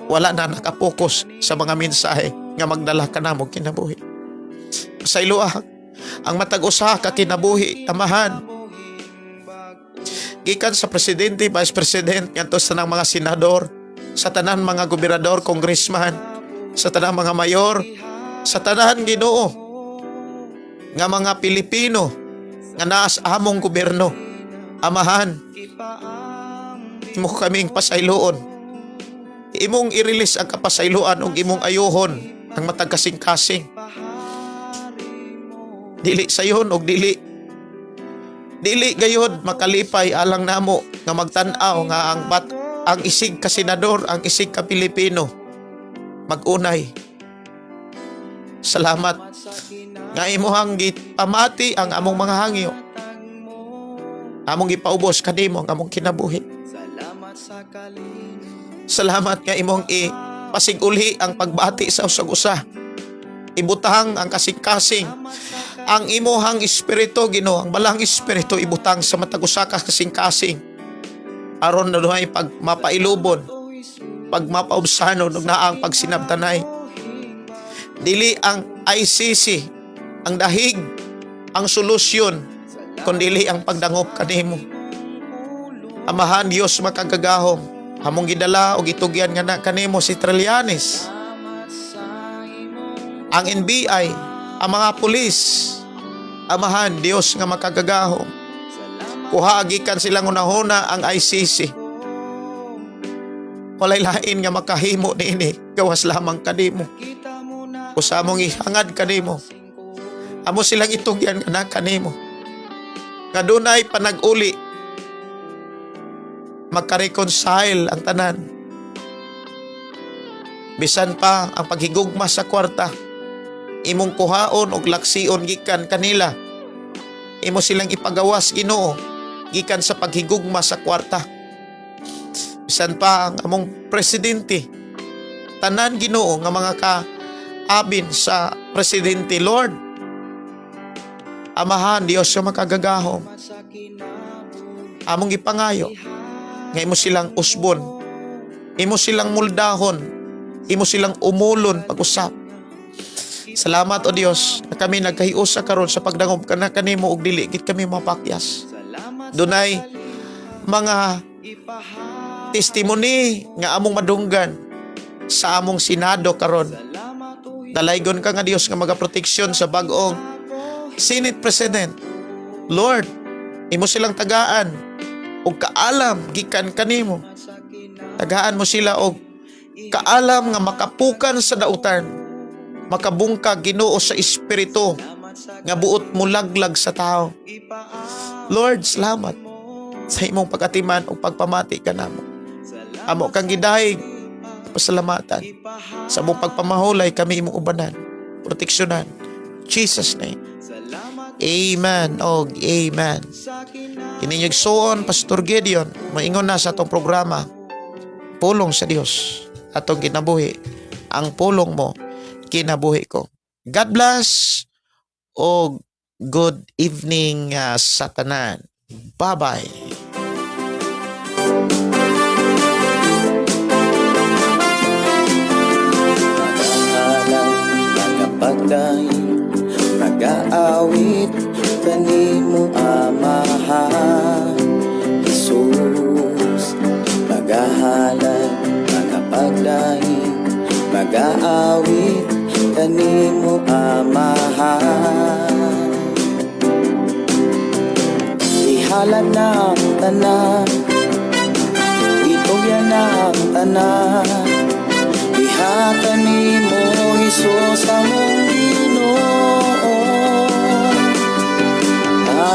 [SPEAKER 3] Wala na nakapokus sa mga mensahe nga magdala kanamo kinabuhi. Pasayloa ang matag usa ka kinabuhi, Amahan. Gikan sa presidente, vice president, ngadto sa tanang mga senador, sa tanan mga gobernador, congressman, sa tanang mga mayor, sa tanan, Ginoo, nga mga Pilipino nga naa sa among gobyerno. Amahan, imo kaming pasayloon. Imong i-release ang kapasayloan ug imong ayuhon ang matag kasing-kasing. Dili sayon og dili dili gayod makalipay alang namo nga magtan-aw nga ang isig ka senador, ang isig ka Pilipino magunay. Salamat nga imuhang gipamati ang among mga hangyo. Among gipaubos kanimo ang among kinabuhi. Salamat nga imong ipasiguli ang pagbati sa usag-usa. Ibutang ang kasing-kasing. Ang imuhang espiritu, Ginoo, ang Balaang Espiritu ibutang sa matag usa ka kasing-kasing. Aron na dunay pag mapailubon, pag mapaubsanon ug naa ang pagsinabtanay. Dili ang ICC ang dahig, ang solusyon, kundili ang pagdangop kanimo. Amahan Dios makagagahom, among gidala og itugyan nga na kanimo si Trillanes. Ang NBI, ang mga pulis, Amahan Dios nga makagagahom. Kuha gikan silang unahuna ang ICC. Walay lain nga makahimo niini gawas lamang kanimo. Usa mong ihangad kanimo. Amo silang itugyan nga na kanimo. Nga dunay panag-uli, magka-reconcile ang tanan. Bisan pa ang paghigugma sa kwarta, imong kuhaon og laksion gikan kanila. Imo silang ipagawas, Ginoo, gikan sa paghigugma sa kwarta. Bisan pa ang among presidente, tanan, Ginoo, nga mga kaabin sa presidente, Lord. Amahan Dios nga makagagahom. Among gipangayo nga imo silang usbon, imo silang muldahon, imo silang umulon pag-usap. Salamat, O Dios, na kami nagkahiusa karon sa pagdangop kana kanimo ug dili gid kami mapakyas. Dunay mga testimony nga among madunggan sa among Senado karon. Dalaygon ka nga Dios nga magaproteksyon sa bag-ong Senate President. Lord, imo silang tagaan og kaalam gikan kanimo. Tagaan mo sila og kaalam nga makapukan sa dautan, makabungkag, Ginoo, sa espiritu nga buot mulaglag sa tao. Lord, salamat sa imong pag-atiman ug pagpamati kanamo. Amo kang gidayeg.
[SPEAKER 5] pasalamatan. Sa among pagpamahulay, kami imong ubanan, proteksyonan. Jesus' name. Amen og amen. Kini inyong igsuon, Pastor Gideon, moingon na sa atong programa, Pulong sa Dios, atong kinabuhi. Ang pulong mo, kinabuhi ko. God bless og good evening sa tanan. Bye-bye.
[SPEAKER 2] Magahalay, magapagdaig, magaawit kanimo, Amahan Jesus. Magahalay, magapagdaig, magaawit kanimo, Amahan. Ihalad na ang tanan, itugyan na ang tanan. Ihatag nimo, Hesus, among Ginoo.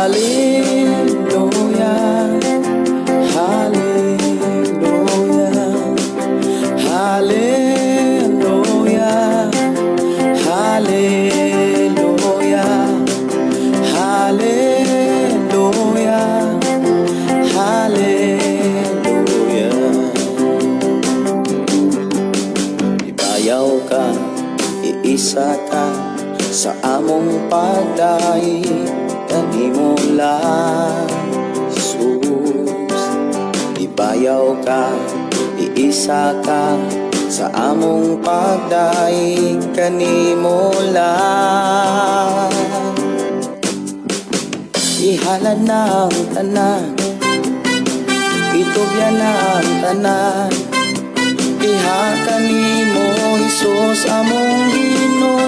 [SPEAKER 2] Hallelujah, Hallelujah, Hallelujah, Hallelujah, Hallelujah, Hallelujah. Ibayaw ka, iisa ka sa among pagdaig kanimo lang, Jesus. Ibayaw ka, iisa ka sa among pagdaig kanimo lang. Ihalad na ang tanan, itugyan na ang tanan. Ihatag nimo, Hesus, among Ginoo.